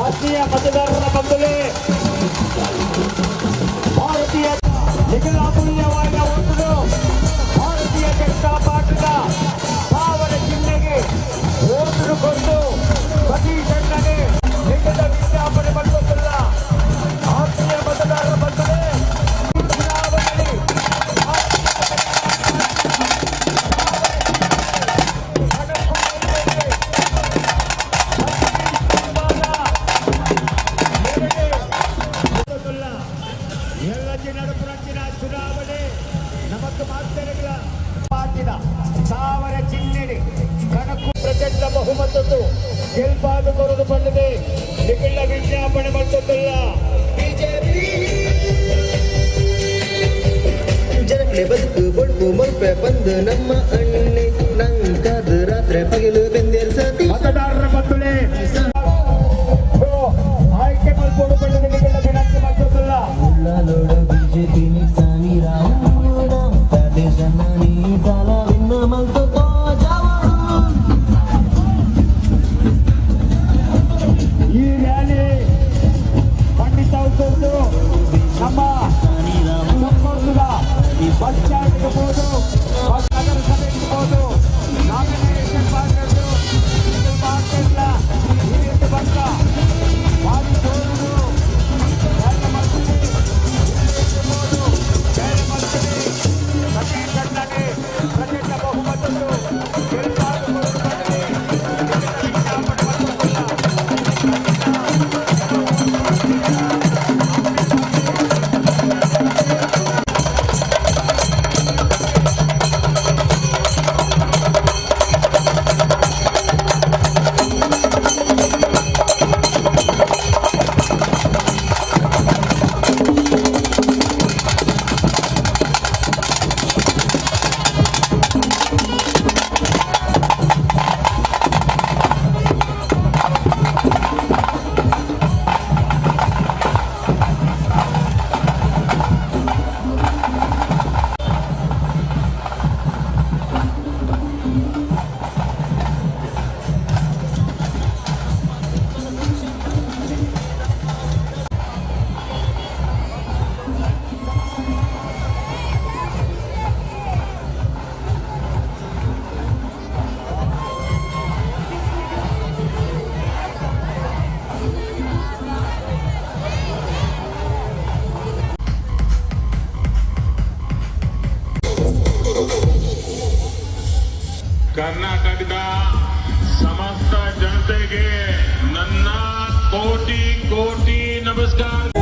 ಆತ್ಮೀಯ ಮತದಾರರ ಬಂಧುಗಳೇ, ಭಾರತೀಯ ನಿಖಿಲಾಮೂಲ್ಯವಾದ ಓಟುಗಳು ಭಾರತೀಯ ಜನತಾ ಪಾರ್ಟಿಯ ಭಾವನ ಚಿಹ್ನೆಗೆ ಓಟು ಕೊಟ್ಟು ಸತೀಶ್ ಅಣ್ಣಗೆ ಲಿಖಿತ ವಿಜ್ಞಾಪನೆ ಮಾಡಿಕೊಂಡಿಲ್ಲ. ಆತ್ಮೀಯ ಮತದಾರರ ಬಂಧುಗಳೇ, ಚುನಾವಣೆಯಲ್ಲಿ ಚುನಾವಣೆ ನಮಕ್ ಮಾತೆರೆಗಳ ಪಾರ್ಟಿದ ಸಾವಿರ ಚಿಹ್ನೆ ಕಣಕು ಪ್ರಚಂಡ ಬಹುಮತದ್ದು ಗೆಲ್ಪಾದು ಕೊರದು ಬಂದಿದೆ. ನಿಖಿಲ ವಿಜ್ಞಾಪನೆ ಮಾಡ್ತಿಲ್ಲ. ಜನಕ್ಲೆ ಬದುಕು ಬೊಡ್ಬು ಮೊಲ್ಪೆ ಬಂದು ನಮ್ಮ ಅಣ್ಣೆ ನಂಕಾದ ರಾತ್ರಿ ಪಗಲು ಬೆಂದೇರ್ ಸತಿ ಮತದಾರರ ಬಂಧುಗಳೇ, ಆಯ್ಕೆ ಮಲ್ಪೋಡು ಬಂದಿದೆ. ನಿಖಿಲ ವಿನಂತಿ ಮಾಡ್ತಿಲ್ಲ. ಉಳ್ಳಾಲೋಡ ಬಿಜೆಪಿ ಸಾನಿ ರಾಮ ಸದೇಶನ ನೀ ಜಾಲ ವಿನ್ನ ಮಲ್ತೋ. ಬಸ್ ಸ್ಟ್ಯಾಂಡ್ಗೆ ಹೋದು ಬಸ್ ನಗರಸಭೆಗೆ ಹೋದು ನಾಮಿನೇಷನ್ ಪಾಡ್ದು ಮಾರ್ಕೆಟ್ಲ ಈ ಬಂದ ಭಾರಿ ಜೋರು ಪ್ರಚಂಡ ಬಹುಮತದ್ದು ಗೆಲ್ಪಾಡು. ಕರ್ನಾಟಕದ ಸಮಸ್ತ ಜನತೆಗೆ ನನ್ನ ಕೋಟಿ ಕೋಟಿ ನಮಸ್ಕಾರ.